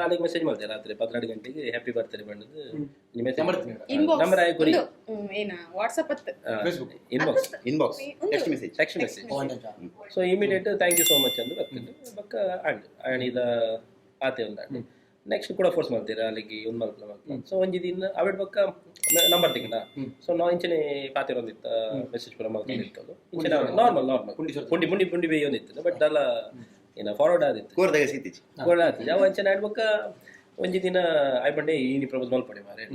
ಅಲೆಗ್ ಮೆಸೇಜ್ ಮಲ್ತೆ ರಾತ್ರಿ 12 ಗಂಟೆಗೆ ಹ್ಯಾಪಿ ಬರ್ತ್ಡೇ ಬಂದದ್ದು ಮೆಸೇಜ್. ನಂಬರ್ ಇತ್ತಿನ? ಇನ್ಬಾಕ್ಸ್. ನಂಬರ್ ಆಯ್ ಕೊರಿ. ಏನ ವಾಟ್ಸಪ್ ಅತ್ತು. Facebook. Inbox. Inbox. ಉಂದು. Text message. Text message. ಓ, ಅಂಚ. So immediate thank you so much ಅಂದು ಬರ್ತದೆ ಬಕ್ಕ ಅಂಡ್ ಆ್ಯಂಡ್ ಆತೆ ಒಂದು ನೆಕ್ಸ್ಟ್ ಕೂಡ ಫೋರ್ಸ್ ಮಾಡ್ತೀರಾ ಅಲ್ಲಿಗೆ ಒಂದು ಮಲ್ಪಲ ಮಲ್ಪಲ. ಸೊ ಒಂಜಿ ದಿನ ಅವೆಡ್ ಬೊಕ್ಕ ನಂಬರ್ ತಿಕ್ಕಂಡ. ಸೊ ನಾವು ಇಂಚನೆ ಪಾತಿರ ಒಂದಿತ್ತ ಮೆಸೇಜ್ ಪೂರ ಮಲ್ಕೊಂಡಿತ್ತು ಇಂಚನೆ ನಾರ್ಮಲ್ ನಾರ್ಮಲ್. ಪುಂಡಿ ಸೊರ್ತು. ಪುಂಡಿ ಪುಂಡಿ ಪುಂಡಿ ಬೇಯ್ ಒಂದಿತ್ತು, ಬಟ್ ಅಲ್ಲ ಏನ ಫಾರ್ವರ್ಡ್ ಆದಿತ್ತು. ಕೋರ್ದಾಗ ಸೀತಿಚಿ. ಫಾರ್ವರ್ಡ್ ಆತಿತ್ತು ಅವು ಅಂಚನೆ ಆಡ್ಬೊಕ್ಕ ಒಂಜಿ ದಿನ ಆಯ್ ಪಂಡೆ ಈನಿ ಪ್ರಪೋಸ್ ಮಲ್ಪಡೆ ಮಾರೆ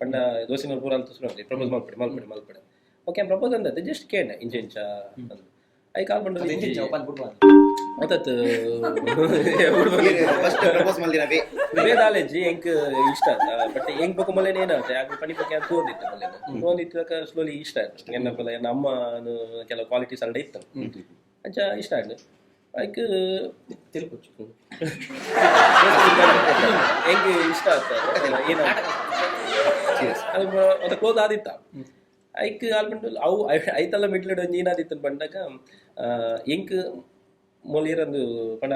ಪಂಡ ದೋಸಿನ ಪೂರ ಅಂತ ಶುರು ಪ್ರಪೋಸ್ ಮಲ್ಪಡೆ ಮಲ್ಪಡೆ ಮಲ್ಪಡೆ. ಓಕೆ, ಪ್ರಪೋಸ್ ಅಂದತ್ತೆ ಜಸ್ಟ್ ಕೇಂಡ ಇಂಚ ಇಂಚ ಅಂದ್ I ಕಾಲ್ ಅದು ಇಂಚ ಇಂಚ ಪಂಡ ಓಪನ್ ಬಿಟ್ಟು ಬಂದ. ಮತ್ತತ್ ಫಸ್ಟ್ ಪ್ರಪೋಸ್ ಮಲ್ದಿನ ವೇ. ವೇದಾಲೇಜಿ ಎಂಕ್ ಇಷ್ಟ ಆತ, ಬಟ್ ಎಂಕ್ ಬೊಕ ಮೊಲೆನೆ ಏನಾಗುತ್ತೆ ಆಗ ಪಣಿ ಪಕ್ಕ ಅಂತ ತೋಂದಿತ್ತು ಮೊಲೆನ ತೋಂದಿತ್ತು ಸ್ಲೋಲಿ ಇಷ್ಟ ಆಯ್ತು ಎನ್ನ ಪಲ ಎನ್ನ ಅಮ್ಮ ಕೆಲವು ಕ್ವಾಲಿಟೀಸ್ ಅಲ್ಲ ಇತ್ತು ಅಂಚ ಇಷ್ಟ ಆಯ್ತು ಐಕ್. ತೆಲುಪುಚ್ಚು. ಎಂಕ್ ಇಷ್ಟ ಆತ ಏನ ಸೀರಿಯಸ್. ಅದು ಅದು ಕ್ಲೋಸ್ ಆದಿತ್ತ ಐಕ್ ಆಲ್ಮಂಡ್ ಅವು ಐತಲ್ಲ ಮಿಡ್ಲಡ್ ಒಂಜಿ ಏನಾದಿತ್ತು ಬಂದಾಗ ಎಂಕ್ ಮೊಲಿಯರಂದು ಪಂಡ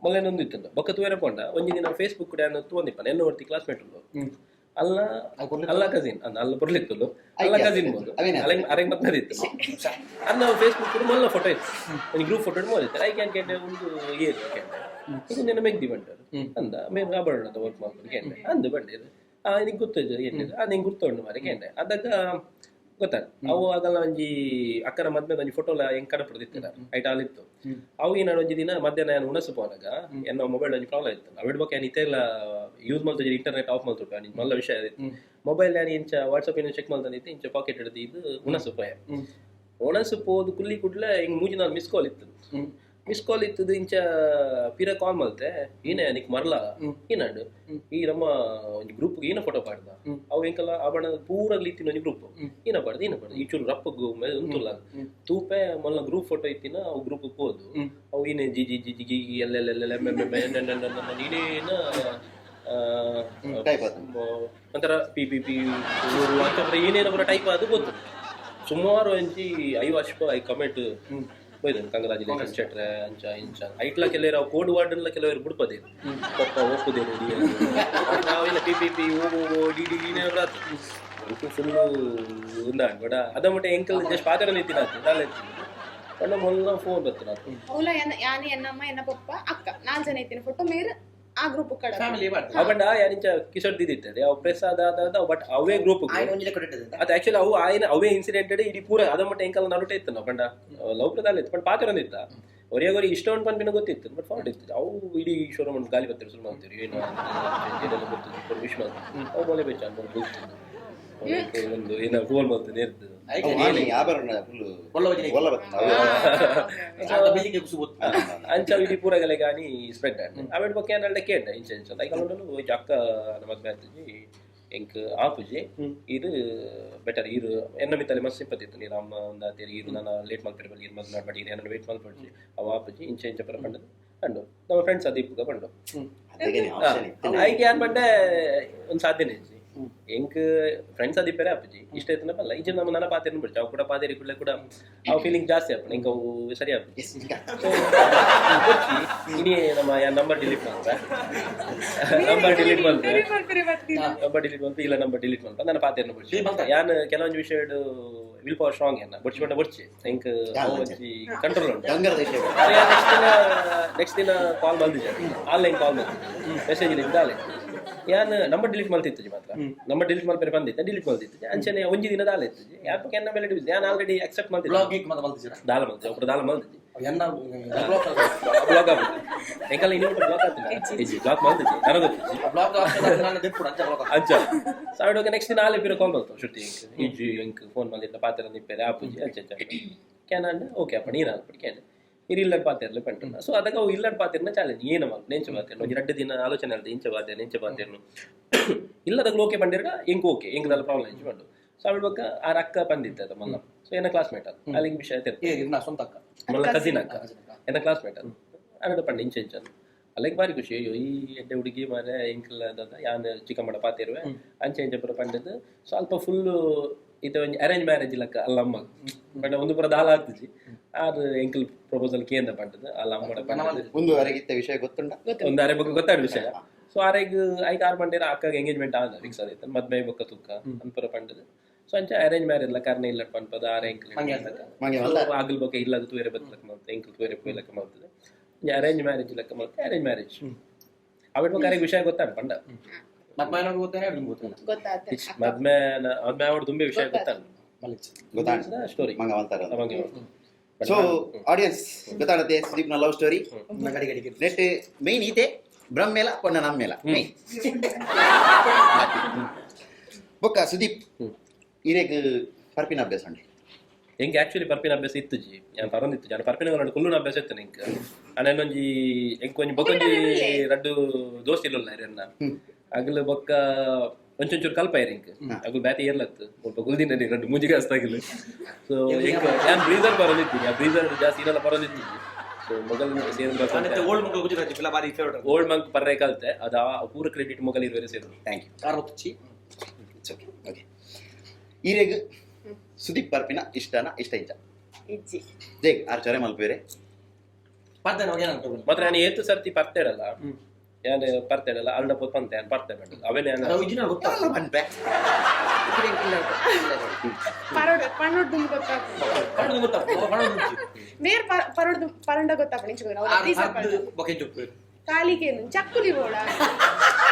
ಮೊಲೆನೊಂದು ಇತ್ತು ಬೊಕ್ಕ ತೂಯರ ಪೋಂಡ ಒಂಜಿ ದಿನ ಫೇಸ್ಬುಕ್ ಕೂಡ ತೂವಂದಿಪ್ಪನ ಎನ್ನ ಒರ್ತಿ ಕ್ಲಾಸ್ಮೇಟ್ ಉಂಡು ಅಲ್ಲ. ಅದು ಕೊರ್ಲಿತ್ತು? ಅಲ್ಲ ಕಸಿನ್ ಅಲ್ಲ ಅಲ್ಲ ಬರ್ಲಿತ್ತಲು ಅಲ್ಲ ಕಸಿನ್ ಬೋದು. ಅವೇನೆ? ಅರೆಂಗ್ ಅರೆಂಗ್ ಮತ್ತದಿತ್ತು ಅನ್ನ ಫೇಸ್ಬುಕ್ ಕೂಡ ಮೊಲ್ಲ ಫೋಟೋ ಇತ್ತು ಒಂದು ಗ್ರೂಪ್ ಫೋಟೋ ಮೋದಿತ್ತು. I can ಕೇಂಡೆ ಒಂದು ಏರ್ ಕೇಂಡೆ ಇದು ನಿನ್ನ ಮೆಗ್ದಿ ಬಂಡರು ಅಂದ ಮೇನ್ ಆಭರಣ ವರ್ಕ್ ಮಾಡ್ಕೊಂಡು ಕೇಂಡೆ ಅಂದು ಬಂಡಿರು. ಆ ನಿಂಗೆ ಗೊತ್ತಿದ್ದು ಏನಿದೆ ಆ ನಿಂಗೆ ಗುರ್ತುಂಡು ಮಾರೆ ಕೇಂಡೆ ಅದಕ್ಕ ಗೊತ್ತಾಗ ಅವು ಆಗಲ್ಲ ಒಂಜಿ ಅಕ್ಕನ ಮದ್ಮೆದ ಒಂಜಿ ಫೋಟೋ ಹೆಂಗ್ ಕಡಪಡ್ದಿತ್ತಿಲ್ಲ ಐಟ್ ಇತ್ತು. ಅವು ಏನಾರು ಒಂಜಿ ದಿನ ಮಧ್ಯಾಹ್ನ ನಾನು ಉಣಸು ಪೋನಾಗ ಎನ್ನ ಮೊಬೈಲ್ ಒಂಜಿ ಪ್ರಾಬ್ಲಮ್ ಇತ್ತು. ಅವಿಡ್ ಬೊಕ್ಕ ಏನು ಇತ್ತೆಲ್ಲ ಯೂಸ್ ಮಲ್ತ ಇಂಟರ್ನೆಟ್ ಆಫ್ ಮಲ್ತುಂಟು ಮಲ್ಲ ವಿಷಯ ಇತ್ತು. ಮೊಬೈಲ್ ನಾನು ಇಂಚ ವಾಟ್ಸಪ್ ಏನೋ ಚೆಕ್ ಮಲ್ತಂದಿತ್ತು ಇಂಚ ಪಾಕೆಟ್ ಹಿಡಿದು ಇದು ಉಣಸು ಪೋಯ ಉಣಸು ಪೋದು ಕುಲ್ಲಿ ಕೂಡ್ಲೆ ಹಿಂಗ್ ಮೂಜಿ ನಾಲ್ ಮಿಸ್ ಕಾಲ್ ಇತ್ತು. ಮಿಸ್ ಕಾಲ್ ಇತ್ತದು ಇಂಚ ಪಿರ ಕಾಲ್ ಮಲ್ತೆ ಏನೇ ನಿಕ್ ಮರ್ಲ ಏನಾಡು ಈ ನಮ್ಮ ಒಂಜಿ ಗ್ರೂಪ್ ಏನ ಫೋಟೋ ಪಾಡ್ದ ಅವು ಎಂಕಲ್ಲ ಆವಣ ಪೂರ ಇತ್ತಿನ ಒಂಜಿ ಗ್ರೂಪ್ ಏನ ಪಾಡ್ದ ಏನ ಪಾಡ್ದ ಈ ಚೂರು ರಪ್ಪಗ್ ಉಂತುಲ್ಲ ತೂಪೆ ಮೊಲ್ಲ ಗ್ರೂಪ್ ಫೋಟೋ ಇತ್ತಿನ ಅವು ಗ್ರೂಪ್ ಪೋದು ಅವು ಏನೇ G G G G G L L L L M M M N N N N N ಏನೇನ ಟೈಪ್ ಆತು. ಒಂಥರ ಪಿ ಪಿ ಪಿ ಅಂತ ಏನೇನೋ ಪೂರ ಟೈಪ್ ಅದು ಗೊತ್ತು. ಸುಮಾರು ಒಂಜಿ ಐವ ಅಶ್ಪ I comment ಬೈದನ್ ಕಂಗ್ರಾಚುಲೇಷನ್ ಚಟ್ರೆ ಅಂಚ ಇಂಚ ಐಟ್ಲ ಕೆಲವರು ಅವು ಕೋಡ್ ವರ್ಡ್ ಎಲ್ಲ ಕೆಲವರು ಬಿಡ್ಪದೆ ಪಪ್ಪ ಒಪ್ಪುದೇನು ನಾವೆಲ್ಲ P P P O O O D D D ಆತು ಫುಲ್ಲು ಉಂದಾಂಡ್ ಬಡ ಅದ ಮಟ್ಟ ಎಂಕಲ್ ಜಸ್ಟ್ ಪಾತ್ರ ನಿಂತಿನ ಆತು ದಾಲ ಬಣ್ಣ ಮೊಲ್ಲ ಫೋನ್ ಬತ್ತಿನ ಆತು. ಅವಲ ಎನ್ನ ಯಾನಿ ಎನ್ನಮ್ಮ ಎನ್ನ ಪಪ್ಪ ಅಕ್ಕ ನಾಲ್ ಜನ ಇತ್ತಿನ ಫೋಟೋ ಮೇರ್ ಆ ಗ್ರೂಪ್ ಕಡ. ಫ್ಯಾಮಿಲಿ ಮಾಡ್ತಾರೆ. ಅವ ಬಣ್ಣ ಯಾನಿಂಚ ಕಿಶೋರ್ ದಿದ್ದಿತ್ತದೆ ಅವು ಪ್ರೆಸ್ ಆದ ಆದ ಬಟ್ ಅವೇ ಗ್ರೂಪ್. ಆಯ್ನ ಒಂಜಿ ಲೆಕ್ಕ ಇಟ್ಟಿದ್ದೆ. ಅದು ಆಕ್ಚುಲಿ ಅವು ಆಯ್ನ ಅವೇ ಇನ್ಸಿಡೆಂಟ್ ಇಡೀ ಪೂರ ಅದ ಮಟ್ಟ ಎಂಕಲ್ ನಡುಟೆ ಇತ್ತು ನಾವು ಬಂಡ ಲವ್ ಪ್ರದಾಲ ಇತ್ತು ಬಟ್ ಪಾತ್ರ ಒಂದಿತ್ತ ಒರಿಯಾಗೊರಿ ಇಷ್ಟ ಉಂಟು ಪನ್ಪಿನ ಗೊತ್ತಿತ್ತು ಬಟ್ ಫಾರ್ಡ್ ಇತ್ತು ಅವು ಇಡೀ ಶೋರೂಮ್ ಉಂಟು ಗಾಲಿ ಬರ್ತಾರೆ ಶುರು ಮಾಡ್ತೀರಿ ಏನು ಏನೆಲ್ಲ ಗೊತ್ತಿತ್ತು ವಿಶ್ ಮಾಡ್ತಾರೆ ಅವು ಮೊಲೆ ಬೆಚ್ಚ ಅನ್ಬೋದು ಗೊತ್ತಿತ್ತು ಒಂದು ಏನೋ ಫೋನ್ ಮಾಡ್ತಾನೆ ಇರ್ತದೆ. ಐಕೆ ಆಭರಣ ಫುಲ್ ಒಳ್ಳೆ ವಜನೆ. ಒಳ್ಳೆ ಬರ್ತದೆ. ಆತ ಬೆಳಿಗ್ಗೆ ಕುಸು ಗೊತ್ತು. ಅಂಚ ಇಡೀ ಪೂರ ಗಾನಿ ಸ್ಪ್ರೆಡ್ ಆಂಡ್ ಅವೆಡ್ ಬೊಕ್ಕ ಏನಾಲ್ಡ ಕೇಂಡ ಇಂಚ ಇಂಚ ಲೈಕ್ ಅಲ್ಲೊಂಡು ಅಕ್ಕ ಮದ್ವೆ ಆತಜಿ ಎಂಕ್ ಆಪುಜಿ ಇದು ಬೆಟರ್ ಈರು ಎನ್ನ ಮಿತ್ತಲ್ಲಿ ಮಸ್ತ್ ಸಿಂಪತಿ ಇತ್ತು ನೀರು ಅಮ್ಮ ಒಂದು ಆತೇರಿ ಈರು ನಾನು ಲೇಟ್ ಮಲ್ಪೆರೆ ಬಲ್ಲಿ ಈರು ಮದ್ವೆ ಮಾಡಿ ಏನನ್ನ ವೇಟ್ ಮಲ್ಪಡ್ಜಿ ಅವ ಆಪುಜಿ ಇಂಚ ಇಂಚ ಪರ ಪಂಡದು ಅಂಡು ನಮ್ಮ ಫ್ರೆಂಡ್ಸ್ ಅದು ಇಪ್ಪುಗ ಪಂಡು. ಅದಕ್ಕೆ ಆಪ್ಷನ್ ಇತ್ತು. ಐಕೆ ಯಾನ್ ಪಂಡೆ ಒಂದು ಸಾಧ್ಯನೇ ಇಜ್ಜಿ ಎಂಕ್ ಫ್ರೆಂಡ್ಸ್ ಅದು ಇಪ್ಪರೆ ಆಪುಜಿ ಇಷ್ಟ ಇತ್ತನ ಬಲ್ಲ ಇಂಚ ನಮ್ಮ ನನ್ನ ಪಾತೆರ್ನ ಬಿಡ್ಚಿ ಅವು ಕೂಡ ಪಾತೇರಿ ಕೂಡಲೇ ಕೂಡ ಅವು ಫೀಲಿಂಗ್ ಜಾಸ್ತಿ ಆಪುಂಡು ಎಂಕ್ ಅವು ಸರಿ ಆಪುಜಿ. ಎಸ್. ಸೊ ಬೊಚ್ಚಿ ಇನಿ ನಮ್ಮ ನಂಬರ್ ಡಿಲೀಟ್ ಮಾಡ್ತ ನಂಬರ್ ಡಿಲೀಟ್ ಮಾಡ್ತೆ ನಂಬರ್ ಡಿಲೀಟ್ ಮಾಡ್ತೆ ಇಲ್ಲ ನಂಬರ್ ಡಿಲೀಟ್ ಮಾಡ್ತ ನನ್ನ ಪಾತೆರ್ನ ಬೊಚ್ಚಿ. Delete ಮಲ್ತ? ಯಾನ್ ಕೆಲವೊಂದು ವಿಷಯ will power strong ಏನ ಬೊಚ್ಚಿ ಬಂಡ ಬೊಚ್ಚಿ ಎಂಕ್ ಅವು ಒಂಜಿ ಕಂಟ್ರೋಲ್ ಉಂಟು. ಬಂಗಾರದ ವಿಷಯ. ನೆಕ್ಸ್ಟ್ ದಿನ ಕಾಲ್ ಬಂದಿದ್ದೆ ಆನ್ಲೈನ್ ಕಾಲ್ ಬಂದಿದ್ದೆ ಮೆಸೇಜ್ ಇದ್ದ ಆನ್ಲೈನ್ ಯಾನ್ ನಂಬರ್ ಡಿಲೀಟ್ ಮಲ್ತಿತ್ತು ಮಾತ್ರ ನಂಬರ್ ಡಿಲೀಟ್ ಮಲ್ಪೆರೆ ಬಂದಿತ್ತು ಡಿಲೀಟ್ ಮಲ್ತಿತ್ತು ಅಂಚನೆ ಒಂಜಿ ದಿನದ ಆಲೆ ಇತ್ತು ಯಾಕೆ ಎನ್ನ ಮೇಲೆ ಯಾನ್ ಆಲ್ರೆಡಿ ಅಕ್ಸೆಪ್ಟ್ ಮಲ್ತಿದ್ದೆ. ಬ್ಲಾಗ್ ಗೀಕ್ ಮತ್ತೆ ಮಲ್ತಿದ್ದೀರಾ? ದಾಲ ಮಲ್ತಿದ್ದೆ ಒಬ್ಬರು ದಾಲ ಮಲ್ತಿದ್ದೆ. ಎನ್ನ ಬ್ಲಾಕ್ ಬ್ಲಾಕ್ ಆಗ್ಬಿಟ್ಟು ಎಂಕಲ್ಲ ಇನ್ನೂ ಬ್ಲಾಕ್ ಆಗ್ತಿಲ್ಲ ಇಜ್ಜಿ ಬ್ಲಾಕ್ ಮಲ್ತಿದ್ದೆ ನನಗೆ ಗೊತ್ತಿಜ್ಜಿ. ಬ್ಲಾಕ್ ನಾನು ದೆಪ್ಪುಡು ಅಂಚ ಬ್ಲಾಕ್. ಅಂಚ ಸಾವಿರ ನೆಕ್ಸ್ಟ್ ದಿನ ಆಲೆ ಪಿರ ಕಾಲ್ ಮಲ್ತು ಶುಟ್ಟಿ ಎಂಕ್ ಇಜ್ಜಿ ಎಂಕ್ ಫೋನ್ ಮಲ್ತಿದ್ದ ಪಾತ್ರ ನಿಪ್ಪೆರೆ ಆಪುಜಿ ಅಂಚ ಅಂಚ can and okay ಅಪ್ಪ ನೀನು ಅನ್ಬಿಟ್ಟು can ಇರು ಇಲ್ಲಡ್ ಪಾತೆರ್ಲೆ ಪಂಟು. ಸೊ ಅದಕ್ಕೆ ಅವು ಇಲ್ಲಡ್ ಪಾತೆರ್ನ ಚಾಲೆಂಜ್ ಏನ ಮಲ್ತು ನೆಂಚ ಪಾತೆರ್ನ ಒಂಜಿ ರಡ್ಡು ದಿನ ಆಲೋಚನೆ ಅಲ್ದೆ ಇಂಚ ಪಾತೆರ್ನ ಇಂಚ ಪಾತೆರ್ನು ಇಲ್ಲದಾಗ ಓಕೆ ಪಂಡಿರ್ಗ ಎಂಕ್ ಓಕೆ ಎಂಕ್ ದಾಲ ಪ್ರಾಬ್ಲಮ್ ಇಂಚ ಪಂಡು. ಸೊ ಅವಳ ಬೊಕ್ಕ ಆ ಅಕ್ಕ ಬಂದಿತ್ತು ಅದು ಮಲ್ಲ ಸೊ ಏನ ಕ್ಲಾಸ್ಮೇಟ್ ಅದು ಅಲ್ಲಿಗೆ ವಿಷಯ ತಿರ್ತು. ಏ ಇರ್ನ ಸ್ವಂತ ಅಕ್ಕ? ಮಲ್ಲ ಕಸಿನ್ ಅಕ್ಕ. Cousin ಅಕ್ಕ. ಎನ್ನ ಕ್ಲಾಸ್ಮೇಟ್ ಅದು ಅನ್ನದ ಪಂಡ ಇಂಚ ಇಂಚ ಅಲ್ಲಿಗೆ ಬಾರಿ ಖುಷಿ ಅಯ್ಯೋ ಈ ಎಡ್ಡೆ ಹುಡುಗಿ ಮಾರೆ ಎಂಕಲ್ ಯಾನ್ ಚಿಕ್ಕಮ್ಮಡ ಪಾತಿರುವೆ ಅಂಚೆ ಇಂಚ ಪೂರ ಪಂಡದ್ದು ಸ್ವಲ್ಪ ಫುಲ್ ಇತ್ತೆ ಒಂಜಿ ಅರೇಂಜ್ ಮ್ಯಾರೇಜ್ ಲಕ್ಕ ಅಲ್ಲ ಅಮ್ಮ ಬಟ್ ಒಂದು ಪೂರ ದಾಲ ಆಗ್ತಜಿ ಆರ್ ಎಂಕಲ್ ಪ್ರಪೋಸಲ್ ಕೇಂದ್ರ ಪಂಡದು ಅಲ್ಲ ಅಮ್ಮಡ ಪಂಡದು. ಒಂದು ಅರೆಗಿತ್ತ ವಿಷಯ ಗೊತ್ತುಂಡ? ಒಂದು ಅರೆ ಬಗ್ಗೆ ಗೊತ್ತಾಡ ವಿಷಯ. ಸೊ ಆರೆಗ್ ಐಕ್ ಆರು ಪಂಡೇರ ಅಕ್ಕಗೆ ಎಂಗೇಜ್ಮೆಂಟ್ ಆದ ಫಿಕ್ಸ್ ಆದಿತ್ತು, ಮದ್ಮೆ ಬೊಕ್ಕ ತುಕ್ಕ ಅನ್ಪುರ ಪಂಡದು. ಸೊ ಅಂಚ ಅರೇಂಜ್ ಮ್ಯಾರೇಜ್ ಲ ಕಾರಣ ಇಲ್ಲ ಪನ್ಪದ ಆರೆ ಎಂಕಲ್ ಮಂಗೆ ಮಲ್ದ. ಆಗಲ್ ಬೊಕ್ಕ ಇಲ್ಲದ ತೂಯರೆ ಬತ್ತಲಕ್ಕ ಮಲ್ತ ಎಂಕಲ್ ತೂಯರೆ ಪೋಯ್ಲಕ್ಕ ಮಲ್ತದೆ. ಅರೇಂಜ್ ಮ್ಯಾರೇಜ್ ಲೆಕ್ಕ ಮಲ್ತೆ ಅರೇಂಜ್ ಮ್ಯಾರೇಜ್ ಅವೆಟ್ ಬೊಕ್ಕ ಅರೆಗ್ ವಿಷಯ ಗೊತ್ತಾಡ ಪಂಡ. ಮದ್ಮೆ ಗೊತ್ತೇನೆ ಗೊತ್ತಿಲ್ಲ. ಗೊತ್ತಾತ. ಮದ್ಮೆ ಮದ್ಮೆ ಅವಡು ತುಂಬೆ ವಿಷಯ ಗೊತ್ತಾಡ. ಮಲ್ಲಿಚ್. ಗೊತ್ತಾಂಡ. ಸ್ಟೋರಿ. ಮಂಗ ಮಲ್ತಾರ. ಮಂಗೆ. ಸೊ ಆಡಿಯನ್ಸ್ ಗೊತ್ತಾಡತ್ತೆ ಸುದೀಪ್ ನ ಲವ್ ಸ್ಟೋರಿ. ಗಡಿ ಗಡಿಗೆ ನೆಟ್ ಮೇನ್ ಈತೆ ಬ್ರಹ್ಮೇಲ ಪೊಣ್ಣ ನಮ್ಮೇಲ ಮೇನ್. ಬೊಕ್ಕ ಸುದೀಪ್, ಇರೆಗ್ ಪರ್ಪಿನ ಅಭ್ಯಾಸ ಉಂಡೆ? ಎಂಕ್ ಆಕ್ಚುಲಿ ಪರ್ಪಿನ ಅಭ್ಯಾಸ ಇತ್ತು ಜಿ, ಯಾನ್ ಪರೊಂದಿತ್ತು ಜಾನ ಪರ್ಪಿನ ಕುಲ್ಲುನ ಅಭ್ಯಾಸ ಇತ್ತು ಎಂಕ್. ಅಣ್ಣನೊಂಜಿ ಎಂಕ್ ಒಂಜಿ ಬೊಕೊಂಜಿ ರಡ್ಡು ದೋಸ್ತಿ ಇಲ್ಲಲ್ಲ ಎನ್ನ ಅಗಲು ಬೊಕ್ಕ ಒಂಚೊಂಚೂರು ಕಲ್ಪ ಎಂಕ್ ಅಗಲು ಬ್ಯಾತೆ ಏರ್ಲತ್ತು ಮುಲ್ಪ ಕುಲ್ದಿನ ರಡ್ಡು ಮೂಜಿ ಕಾಸ್ತಾಗಲು. ಸೊ ಎಂಕ್ ಯಾನ್ ಬ್ರೀಸರ್ ಬರೋದಿತ್ತೀನಿ, ಆ ಬ್ರೀಸರ್ ಜಾಸ್ತಿ ಇರಲ್ಲ ಬರೋದಿತ್ತೀನಿ. ಸೊ ಮೊಗಲ್ ಸೇರ್ ಓಲ್ಡ್ ಮಂಕ್ ಗುಜರಾತಿ ಫಿಲ ಬಾರಿ ಫೇವರೇಟ್. ಓಲ್ಡ್ ಮಂಕ್ ಪರ್ರೆ ಕಲ್ತೆ, ಅದು ಆ ಪೂರ ಕ್ರೆಡಿಟ್ ಮೊಗಲ್ ಇರುವರೆ ಸೇರು. Thank you. Car ಹೊತ್ತಿಚ್ಚಿ. It's okay. Okay, ಇರೆಗ್ ಸುದೀಪ್ ಪರ್ಪಿನ ಇಷ್ಟನ ಇಷ್ಟ ಇಂಚ? ಇಜ್ಜಿ. ಜೈ ಆರ್ ಚೊರೆ ಮಲ್ಪೇರೆ. ಪರ್ದೆ ನಾವು ಏನಂತ ಮಾತ್ರ ನಾನು ಏತು ಸರ್ತಿ ಪರ್ತೇಡಲ್ಲ, ಯಾನ್ ಪರ್ತೇಡಲ್ಲ ಅಲ್ಡ ಪೋತ್ ಪಂತೆ ಯಾನ್ ಪರ್ತೆ ಬಂಡ ಅವೇನೆ ಯಾನ್ ನಾವು ಇಜಿನ ಗೊತ್ತಾ ಎಲ್ಲ ಪನ್ಪೆ. ಪರೋಡ್ ಪನ್ನೊಡ್ದು ಗೊತ್ತಾಗ್ತದೆ. ಪಣ್ಣು ಗೊತ್ತಾ ಪಣ್ಣು. ಮೇರ್ ಪರೋಡ್ದು ಪರಂಡ ಗೊತ್ತಾಪಣ ಇಂಚ ಆರ್ ಬೊಕೆ ಜೊಪ್ಪು. ಕಾಲಿಗೆ ಚಕ್ಕುಲಿ ಬೋಡ.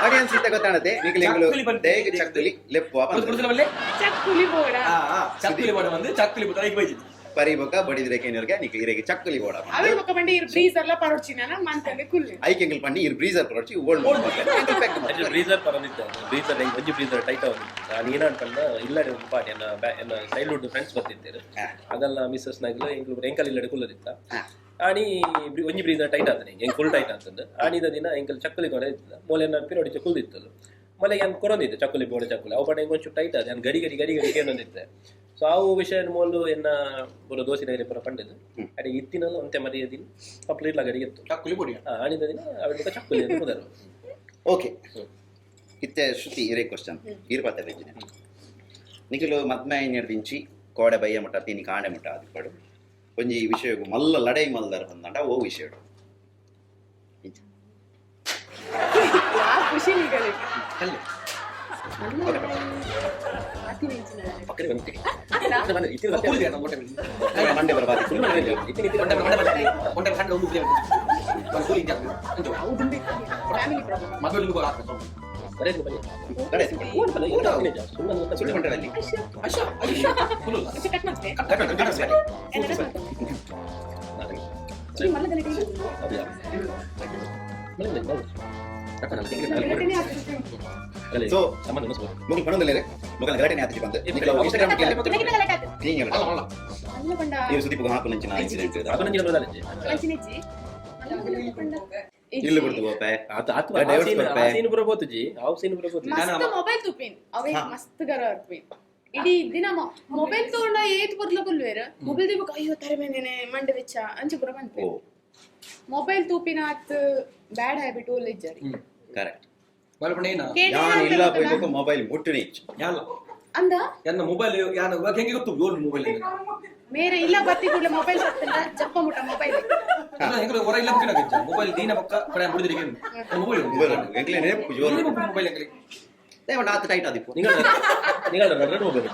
ಆಡಿಯನ್ಸ್ ಇತ್ತ ಗೊತ್ತಾಣತೆ ನಿಕಲೆಂಗುಲು. ಚಕ್ಕುಲಿ ಪನ್ಪೆ. ದೇಗ್ ಚಕ್ಕುಲಿ ಲೆಪ್ಪು ಗೊತ್ತಿಲ್ಲ ಬಲ್ಲೆ. ಚಕ್ಕುಲಿ ಬೋಡ. ಆ ಆ ಚಕ್ಕುಲಿ ಬೋಡ ಬಂದು ಚಕ್ಕುಲಿ ಬೋಡ ಐಕ್ ಬೈಜಿ. ಪರಿ ಬೊಕ್ಕ ಬಡಿದ್ರೆ ಕೇನಿರ್ಗೆ ನಿಕ್ ಇರೆಗ್ ಚಕ್ಕುಲಿ ಬೋಡ. ಅವೇ ಬೊಕ್ಕ ಬಂಡಿ ಇರ್ ಬ್ರೀಸ್ ಎಲ್ಲ ಪರೋಡ್ಚಿನ ಮಂತಂದೆ ಕುಲ್ಲಿ. ಐಕೆಂಗಲ್ ಪಂಡಿ ಇರ್ Breezer ಪರೋಚಿ old ಮಂಕ್ pack. Actually Breezer ಪರದಿತ್ತು, Breezer ಹೆಂಗ್ ಒಂಜಿ ಬ್ರೀಸರ್ ಟೈಟ್ ಆವೊಂದಿತ್ತು. ನಾನು ಏನಾನ್ ಪಂಡ ಇಲ್ಲಡೆ ಒಂದು ಪಾಟಿ ಎನ್ನ ಎನ್ನ ಚೈಲ್ಡ್ಹುಡ್ ಫ್ರೆಂಡ್ಸ್ ಬರ್ತಿದ್ದೇರು. ಅದೆಲ್ಲ ಮಿಸ್ಸಸ್ ನಾಗಲು ಎಂಕ್ಲು ಎಂಕಲ್ ಇಲ್ಲಡೆ ಕುಲ್ಲದಿತ್ತ. ಆಣಿ ಒಂಜಿ ಬ್ರೀಸರ್ ಟೈಟ್ ಆತನೆ ಹೆಂಗ್ ಫುಲ್ ಟೈಟ್ ಆತಂದು. ಆಣಿದ ದಿನ ಎಂಕಲ್ ಚಕ್ಕುಲಿ ಕೊಡ ಇತ್ತದ ಮೂಲೆ ನಾನು ಪಿರೋಡಿ ಕುಲ್ದಿತ್ತದು ಮಲೆಗೆ ನಾನು ಕೊರೊಂದಿದ್ದೆ ಚಕ್ಕುಲಿ ಬೋಡ ಚಕ್ಕುಲಿ ಅವು ಪಡ ಹೆಂಗ್ ಒಂಚೂರು ಟೈಟ್ ಆದ ನಾನು ಗಡಿ ಗಡಿ ಗಡಿ ಗಡಿ ಕೇಳೊಂದಿದ್ದೆ. ಸೊ ಅವು ವಿಷಯ ಮೋಲು ಎನ್ನ ಪೂರ ದೋಸೆ ನಗರಿ ಪೂರ ಪಂಡದು ಅಡೆ ಇತ್ತಿನಲ್ಲ ಒಂತೆ ಮರ್ಯಾದಿನ ಪಪ್ಲ ಇಡ್ಲ ಗಡಿಗೆ ಇತ್ತು. ಚಕ್ಕುಲಿ ಬೋಡಿ. ಆಣಿದ ದಿನ ಅವೆಲ್ಲ ಚಕ್ಕುಲಿ ಅಂತ ಮುದರು. ಓಕೆ, ಇತ್ತೆ ಶ್ರುತಿ ಇರೇ ಕ್ವಶನ್ ಇರ್ ಪಾತೆ ಬೆಂಜಿನ ನಿಖಲು ಮದ್ಮೆ ದಿಂಚಿ ಕೋಡೆ ಬಯ್ಯ ಮುಟ್ಟ ತಿನಿ ಕಾಂಡೆ ಮುಟ್ಟ ಅದು ಒಂಜಿ ವಿಷಯಗು ಮಲ್ಲ ಲಡೈ ಮಲ್ದರ ಬಂದಂಡ ಓ ವಿಷಯಡು ಇಂಚ. ಯಾ ಖುಷಿ ನಿಗಳಿಗೆ. ಅಲ್ಲಿ ಪಕ್ಕನೆ ಬಂತು. ಅಲ್ಲ. ಇತ್ತಿನ ಕೂಲಿ ನಾವು ಹೊಟ್ಟೆ ಮೇಲೆ. ಮಂಡೆ ಬರಬಾರ್ದು. ಇತ್ತಿನ ಇತ್ತಿನ ಹೊಟ್ಟೆ ಮೇಲೆ ಹೊಟ್ಟೆ ಮೇಲೆ ಹೊಟ್ಟೆ ಮೇಲೆ ಸಣ್ಣ ಒಂದು ಕೂಲಿ ಒಂದು ಕೂಲಿ ಇಂಜ ಅಂಜು. Family problem. ಮದುವೆ ಬೋಡ ಹಾಕ್ಬೇಕು. ಬರೇದು ಬನ್ನಿ. ಲಡೈ ಸುಮ್ಮನೆ ಸುಳ್ಳು ಪಂಡ್ರಲ್ಲಿ. ಅಶ್ಶ ಅಯ್ಯೋ ಕುಲುಲ್ಲ. ಕಟ್ ಮಾಡ್ತೆ. ಕಟ್ ಮಾಡು, ಕಟ್ ಮಾಡು. ಮಲ್ಲ ಗಲಾಟೆ ಗಲಾಟೆನೇ ಆಗ್ತದೆ. So, ಮೊಗಲ್ ಪಣೊಂದುಲ್ಲೆರ್ ಮೊಗಲ್ ಗಲಾಟೆನೆ ಆತಿಜಿ ಪಂದ್ ನಿಕಲ ಇನ್ಸ್ಟಾಗ್ರಾಮ್ ಕೇಳಿ. ಕಿನ್ನ ಕಿನ್ನ ಗಲಾಟೆ ಆತು. ಕ್ಲೀನ್ ಅಲ್ಲ ಅಲ್ಲ. ಅಲ್ಲ ಪಂಡ. ಇರು ಸುದೀಪ್ ಹಾಕು ನಂಚಿನ ಇನ್ಸಿಡೆಂಟ್. ಅಂಚಿನೆಜ್ಜಿ. ಮಲ್ಲ ಗಲಾಟೆ ಪಂಡ. ಇಲ್ಲು ಬಿಡ್ತು ಗೋಪೆ ಡೈವರ್ಸ್ ಕೊರ್ಪೆ. ಮಸ್ತ್ ಮೊಬೈಲ್ ತೂಪಿನ್ ಅವೇ ಮಸ್ತ್ ಗರ ಅರ್ಪಿನ್ ಇಡೀ ದಿನ ಮೊಬೈಲ್ ತಗೊಂಡ ಏತ್ ಪೊರ್ಲ ಕುಲ್ವೇರ್ ಮೊಬೈಲ್ ದೀಪಕ್ ಅಯ್ಯೋ ತರೆ ಮೇನೇನೆ ಮಂಡೆ ವೆಚ್ಚ ಅಂಚೆ ಪೂರ ಓ ಪನ್ಪೆ. ಮೊಬೈಲ್ ತೂಪಿನ ಆತ್ ಬ್ಯಾಡ್ ಹ್ಯಾಬಿಟ್ ಓಲ್ ಇಜ್ಜರಿ. ಕರೆಕ್ಟ್. ಮಲ್ಲ ಪಂಡ ಏನ ಯಾನ್ ಇಲ್ಲ ಪೋಯ್ಬೇಕು ಮೊಬೈಲ್ ಮುಟ್ಟುನಿ. ಯಾಲ್ಲ ಅಂದ ಎನ್ನ ಮೊಬೈಲ್ ಯಾನ ಹೆಂಗೆ ಗೊತ್ತು ಓಲ್ಡ್ ಮೊಬೈಲ್ ಮೇರೆ ಇಲ್ಲ ಬತ್ತಿ ಕೂಡಲೇ ಮೊಬೈಲ್ ಸತ್ತಲ್ಲ ಜಪ್ಪ ಮುಟ್ಟ ಮೊಬೈಲ್. ಹೆಂಗೆ ಹೊರ ಇಲ್ಲ ಬುಕ್ಕಿನ ಮೊಬೈಲ್ ದೀನ ಪಕ್ಕ ಕಡೆ ಮುಡಿದ್ರಿಗೆ ಮೊಬೈಲ್. ಮೊಬೈಲ್ ಎಂಕ್ಲೆ ನೆನಪು ಜೋರು. ಮೊಬೈಲ್ ಎಂಕ್ಲೆ. ದೇವಣ್ಣ ಆತ ಟೈಟ್ ಆದಿಪ್ಪು. ಮೊಬೈಲ್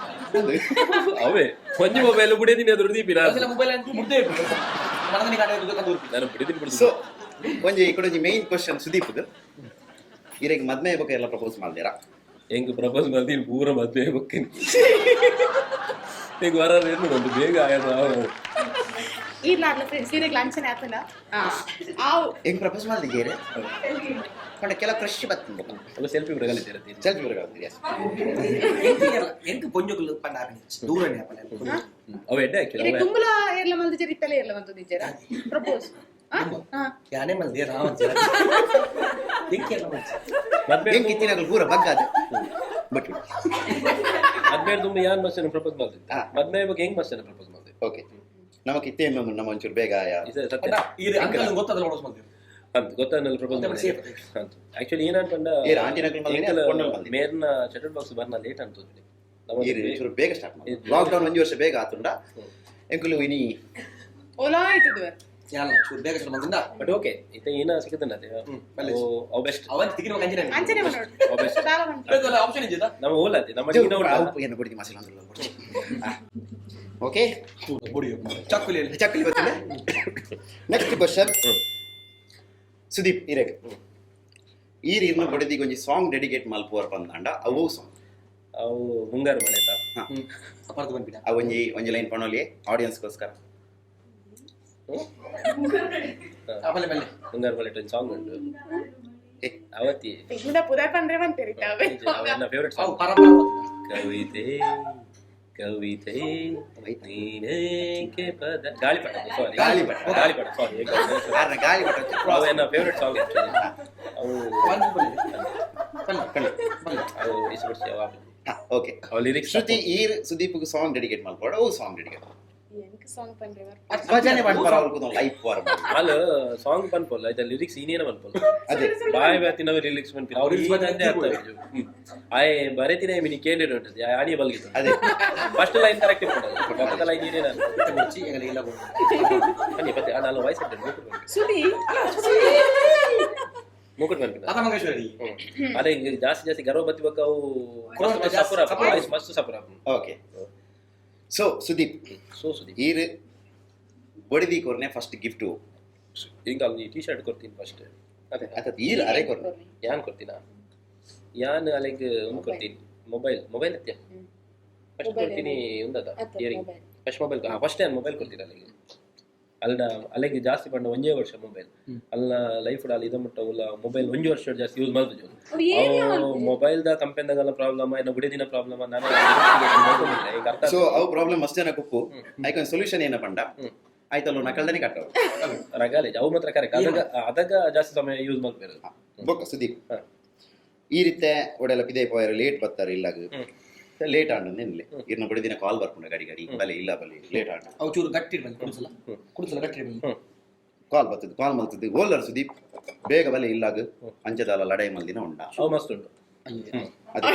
ಅವೇ ಒಂಜಿ ಮೊಬೈಲ್ ಬುಡೇದಿನಿ ಅದ್ರ ದೀಪಿನ. ಅಸಲ ಮೊಬೈಲ್ ಅಂತ ಮುಡ್ದೆ ಮನದನಿ ಕಾಡೆ ಕಂದೂರು. ನಾನು ಬಿಡಿದಿನಿ ಬಿಡುದು. ಸೊ ಒಂಜಿ ಈ ಕಡೆ ಒಂಜಿ ಮೇನ್ ಕ್ವಶನ್ ಸುದೀಪ್ದು, ಇರೆಗ್ ಮದ್ಮೆ ಬಗ್ಗೆ ಎಲ್ಲ ಪ್ರಪೋಸ್ ಮಾಡ್ತೀರಾ? ಹೆಂಗ್ ಪ್ರಪೋಸ್ ಮಾಡ್ತೀನಿ ಪೂರ ಮದ್ವೆ ಬೊಕ್ಕನಿ ಈಗ ವರ ಏನು ಒಂದು ಬೇಗ ಆಯದ. ಈರ್ಲಾರ್ಲ ಫ್ರೆಂಡ್ಸ್ ಇರೆಗ್ ಲಂಚನೆ ಆತನ ಆವ್. ಹೆಂಗ್ ಪ್ರಪೋಸ್ ಮಾಡ್ದಿದ್ದೀರಿ ಪಂಡ ಕೆಲ ಕ್ರಶ್ ಬತ್ತುಂಡು. ಅಲ್ಲ ಸೆಲ್ಫಿ ಬರಗಲಿದ್ದೀರ. ಸೆಲ್ಫಿ ಬರಗಲ್ತೀರಿ. ಎಂಕ್ ಪೊಂಜೊಕುಲು ಪಂಡ ಆಪಿನ ದೂರನೇ ಆಪಲೆ. ಅವ ಎಡ್ಡೆ ಆಕ್ಚುಲಿ. ಇರೆಗ್ ತುಂಬುಲ ಏರ್ಲ ಮಲ್ದಿಜರ ಇತ್ತಲೆ ಏರ್ಲ ಮಂತುದಿಜ್ಜರ ಪ್ರಪೋಸ್? ಯಾನೇ ಮಲ್ದೆ ರಾಮ ಎಂಕ್ ಎಲ್ಲ ಮಲ್ದೆ. ಮದ್ವೆ ಹೆಂಗ್ ಇತ್ತಿನಾಗಲು ಪೂರ ಬಗ್ಗಾದ ಬಟ್ ಮದ್ವೆ ತುಂಬ ಯಾನ್ ಮಸ್ತ್ ಪ್ರಪೋಸ್ ಮಾಡ್ತಿದ್ದೆ. ಮದ್ವೆ ಬಗ್ಗೆ ಹೆಂಗ್ ಮಸ್ತ್ ಪ್ರಪೋಸ್ ಮಾಡ್ತಿದ್ದೆ. ಓಕೆ, ನಮಕ್ ಇತ್ತೆ ಇನ್ನೊಂದು ನಮ್ಮ ಒಂಚೂರು ಬೇಗ ಆಯ. ಇದು ಸತ್ಯ. ಈ ಅಂಕಲ್ ಗೊತ್ತದಲ್ಲ ಓಡಿಸ್ ಮಲ್ದೆ. ಅಂತ ಗೊತ್ತಾನಲ್ಲ ಪ್ರಪೋಸ್ ಮತ್ತೆ safe. ಅಂತ ಆಕ್ಚುಲಿ ಏನಂತಂಡ ಏರ್ ಆಂಟಿನಕಲ್ ಮಲ್ದಿನಿ, ಅದು ಪೊಣ್ಣಲ್ ಮಲ್ದಿನಿ. ಮೇರ್ನ ಚಟರ್ ಬಾಕ್ಸ್ ಬರ್ನ ಲೇಟ್ ಅಂತ ಈರ್ ಚೂರು ಬೇಗ ಸ್ಟಾರ್ಟ್ ಮಾಡಿ ಲಾಕ್ ಡೌನ್ ಒಂಜಿ ವರ್ಷ ಬೇಗ ಆತುಂಡ ಎಂಕುಲು ಇನಿ ಓಲಾ ಆಯ್ತದ. ಯಾಲ ಚೂರು ಬೇಗ ಸ್ಟಾರ್ಟ್ ಮಾಡ್ತಿಂದ. ಬಟ್ ಓಕೆ, ಇತ್ತೆ ಏನ ಸಿಕ್ಕುತ್ತಂಡ. ಬಲ್ಲೆ. ಅವು ಬೆಸ್ಟ್. ಅವನ್ ತಿಗಿನ ಕಂಚಿನ. ಅಂಚನೆ ಅವು ಬೆಸ್ಟ್. ಮಾಡೋಡು. ಆಪ್ಷನ್ ಇಜ್ಜದ. ನಮ್ಮ ಓಲಾತಿ ನಮ್ಮ ನೀನ ಉಂಟು. ಏನು ಬುಡಿದಿ ಮಸಾಲ ಓಕೆ. ಬುಡಿ ಚಕ್ಕುಲಿ. ಚಕ್ಕಲಿ ಗೊತ್ತಿಲ್ಲ. ನೆಕ್ಸ್ಟ್ ಕ್ವಶನ್ ಸುದೀಪ್ ಇರೆಗ್, ಈರ್ ಇರ್ನ ಬಡಿದಿಗೆ ಒಂಜಿ ಸಾಂಗ್ ಡೆಡಿಕೇಟ್ ಮಲ್ಪುವರ್ ಪಂದಾಂಡ ಅವು ಸಾಂಗ್? ಅವು ಮುಂಗಾರು ಮಳೆ ಆಯ್ತಾ? ಅಪರ್ದು ಬಂದ್ಬಿಡ. ಆ ಒಂಜಿ ಒಂಜಿ ಲೈನ್ ಪಣೋಲಿ ಆಡಿಯನ್ಸ್ಗೋಸ್ಕರ. ಆಮೇಲೆ ಮೇಲೆ ಮುಂಗಾರು ಮಳೆ ಒಂದು ಸಾಂಗ್ ಉಂಟು. ಏ. ಅವತ್ತಿ ಇಂದ ಪುದರ್ ಪಂದ್ರೆ ಬಂತಿರಿತಾವೆ. ನನ್ನ ಫೇವ್ರೆಟ್ ಅವು ಸಾಂಗ್. ಪರ ಪರ. ಕವಿತೆ ಕವಿತೆ ನೀನೇಕೆ ಪದ ಗಾಳಿಪಟ, ಸಾರಿ. ಗಾಳಿಪಟ. ಗಾಳಿಪಟ, ಸಾರಿ. ಆರ್ನ ಗಾಳಿ ಬಟ್ಟ. ಅವು ನನ್ನ ಫೇವ್ರೆಟ್ ಸಾಂಗ್ ಆಕ್ಚುಲಿ ಅವು. ಬಲ್ಲೆ ಕಣೆ. ಬಲ್ಲೆ. ಅವು ಇಷ್ಟಪಡಿಸಿ ಅವು. ಓಕೆ. ಅವು ಲಿರಿಕ್ಸ್. ಶ್ರುತಿ, ಈರ್ ಸುದೀಪ್ಗೆ ಸಾಂಗ್ ಡೆಡಿಕೇಟ್ ಮಲ್ಪೋಡ, ಅವು ಸಾಂಗ್ ಡೆಡಿಕೇಟ್? ಎಂಕ್ ಸಾಂಗ್ ಪಂಡ್ರೆ. ಭಜನೆ ಪನ್ಪರ ಅವ್ರಿಗೆ ಲೈಫ್ ವಾರ್. ಅಲ್ಲ, ಸಾಂಗ್ ಪನ್ಪೊಲ್ಲ, ಆಯ್ತಾ? ಲಿರಿಕ್ಸ್ ಇನ್ನೇನ ಪನ್ಪೊಲ್ಲ. ಅದೇ. ಬಾಯ್ ಬಾತಿನವ ಲಿರಿಕ್ಸ್ ಪನ್ಪಿ. ಅವ್ರು lyrics ಅಂದೆ ಅರ್ಥ ಆಯ್ ಬರೆತಿನ ಮಿನಿ ಕೇಂದ್ರ ಉಂಟು ಆನಿ ಬಲ್ಗಿತ್ತು. ಅದೇ. ಫಸ್ಟ್ ಲೈನ್ ಕರೆಕ್ಟ್ ಇಪ್ಪುಂಡು, ಪಕ್ಕದ ಲೈನ್ ಏನೇ ನಾನು ಮುಚ್ಚಿ ಎಂಗಲ ಇಲ್ಲ. ಬನ್ನಿ ಪತ್ತೆ ನಾನು ವಾಯ್ಸ್ ಅಡ್ಡೆ ಮೂಕುಟ್ ಪನ್ಪಿ. ಸುದಿ. ಮೂಕುಟ್ ಪನ್ಪಿ. ಲತಾ ಮಂಗೇಶ್ವರಿ. ಅದೇ, ಈಗ ಜಾಸ್ತಿ ಜಾಸ್ತಿ ಗರ್ವ ಬತ್ತಿ ಬಕ್ಕ ಅವು ಕೊರೋನಾ ಜಾಸ್ತಿ ಸಪುರ. ಸಪುರ. ವಾಯ್ಸ್ ಮಸ್ತ್ ಸಪುರ. ಓಕೆ, ಸೊ ಸುದೀಪ್. ಸೊ ಸುದೀಪ್. ಈರ್ ಬಡಿದಿ ಕೊರ್ನೆ ಫಸ್ಟ್ ಗಿಫ್ಟ್? ಈಗ ಅಲ್ಲಿ ಟಿ ಶರ್ಟ್ ಕೊಡ್ತೀನಿ ಫಸ್ಟ್ ಅದೇ. ಅತ್ತ ಈರ್ ಅರೆ ಕೊರ್ನೆ? ಯಾನ್ ಕೊಡ್ತೀನಾ? ಯಾನ್ ಅಲೆಗ್ ಒಂದು ಕೊಡ್ತೀನಿ, ಮೊಬೈಲ್. ಮೊಬೈಲ್ ಅತ್ಯ ಫಸ್ಟ್ Mobile. ಕೊಡ್ತೀನಿ ಉಂದದ. ಅತ್ತ, earring. Mobile. First mobile, first ಯಾನ್ ಮೊಬೈಲ್ ಕೊಡ್ತೀನಿ ಅಲ್ಲಿಗೆ. ಅಲ್ನ ಅಲ್ಲಿಗೆ ಜಾಸ್ತಿ ಪಂಡ ಒಂಜೇ ವರ್ಷ ಮೊಬೈಲ್ ಅಲ್ಲ ಲೈಫ್ ಅಲ್ಲಿ ಇದ ಮುಟ್ಟ ಉಲ್ಲ ಮೊಬೈಲ್ ಒಂಜಿ ವರ್ಷ ಜಾಸ್ತಿ ಯೂಸ್ ಮಾಡ್ತಿದ್ವಿ. ಅವ್ರು ಏನ್ ಮಾಡ್ತಿದ್ರು? ಮೊಬೈಲ್ the ಕಂಪೆನಿದಾಗೆಲ್ಲ ಪ್ರಾಬ್ಲಮ್, ಏನೋ ಗುಡಿ ದಿನ ಪ್ರಾಬ್ಲಮ್, ನಾನು ಈಗ ಅರ್ಥ. ಸೊ ಅವು ಪ್ರಾಬ್ಲಮ್ ಮಸ್ತ್ ಜನ ಕುಪ್ಪು ಐಕೊಂದು ಸೊಲ್ಯೂಷನ್ ಏನ ಪಂಡ ಆಯ್ತಲ್ಲ, ನಕಲ್ದನೆ ಕಟ್ಟವು. ರಗಾಲೇಜ್ ಅವು ಮಾತ್ರ ಕರೆಕ್ಟ್. ಅದಾಗ ಅದಾಗ ಜಾಸ್ತಿ ಸಮಯ ಯೂಸ್ ಮಾಡ್ಬೇಕು. ಬೊಕ್ಕ ಸುದೀಪ್, ಹಾ. ಈ ರೀತೆ ಒಡೆಲ್ಲ ಪಿದೆ ಪೋಯರ್ ಲೇಟ್ ಬರ್ತಾರೆ ಇಲ್ಲಾಗ. ಲೇಟ್ ಆಂಡು ನಿನ್ಲೆ ಇರ್ನ ಬಡಿ ದಿನ ಕಾಲ್ ಬರ್ಪುಂಡ ಗಡಿ ಗಡಿ, ಬಲೆ ಇಲ್ಲ ಬಲೆ ಲೇಟ್ ಆಂಡು. ಅವು ಚೂರು ಗಟ್ಟಿ ಇರ್ಬಲ್ಲಿ ಕುಡಿಸಲ ಕುಡಿಸಲ ಗಟ್ಟಿ ಇರ್ಬಲ್ಲಿ. ಕಾಲ್ ಬರ್ತದೆ, ಕಾಲ್ ಮಲ್ತದ್ದು ಓಲ್ಲರ್ ಸುದೀಪ್ ಬೇಗ ಬಲೆ ಇಲ್ಲಾಗ, ಅಂಚದಾಲ ಲಡಾಯಿ ಮಲ್ದಿನ ಉಂಡ? ಅವು ಮಸ್ತ್ ಉಂಟು. ಅಯ್ಯೋ. ಅದೇ.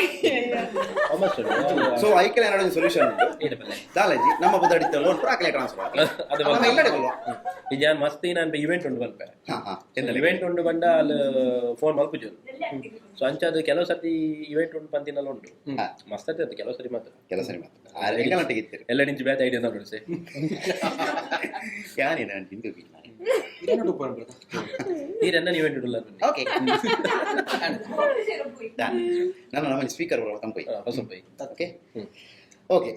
ಅವು ಮಸ್ತ್ ಉಂಟು. ಸೊ ಐಕಲೆ ಏನಾದ್ರು ಸೊಲ್ಯೂಷನ್ ಉಂಟು? ಏನು ಬಲ್ಲೆ? ದಾಲಜಿ ನಮ್ಮ ಬದಡಿತ್ತ ಲೋನ್ ಪೂರ ಆಕಲೆ ಟ್ರಾನ್ಸ್ಫರ್. ಅದು ನಮ್ಮ ಇಲ್ಲಡೆ ಬಲ್ವ. ಈ ಜಾನ್ ಮಸ್ತ್ ನಾನು ಇವೆಂಟ್ ಉಂಟು ಬಲ್ಪೆ. ಹಾ ಹಾ ಎಂದಲೆ? ಇವೆಂಟ್ ಉಂಟು ಬಂಡ ಅಲ್ಲಿ ಫೋನ್ ಮಲ್ಪುಜು. ಸೊ ಅಂಚಾದ ಕೆಲವು ಸರ್ತಿ ಇವೆಂಟ್ ಉಂಟು ಪಂತಿನೆಲ್ಲ ಉಂಟು. ಮಸ್ತ್ ಆಗ್ತದೆ ಕೆಲವು ಸರಿ ಮಾತ್ರ. ಕೆಲಸ ಸರಿ ಮಾತ್ರ ಎಂಕಲಂಟಿಗೆ ಇತ್ತೀರಿ. ಎಲ್ಲ ನಿಂಚು ಬ್ಯಾತ್ ಐಡಿಯಾ ನೋಡಿ ಸೆ. ಯಾನೇನ ತಿಂದು. ಇದನ್ನು ಟೂಪ್ ಮಾಡ್ಬಿಡ್ತಾ. ನೀರೆನ್ನ ಇವೆಂಟ್ ಉಂಟಲ್ಲ. ಓಕೆ, ನನ್ನ ನಮ್ಮ ಸ್ಪೀಕರ್ ತಂಪೋಯ್. ಹೊಸಬೈ. ಓಕೆ ಓಕೆ,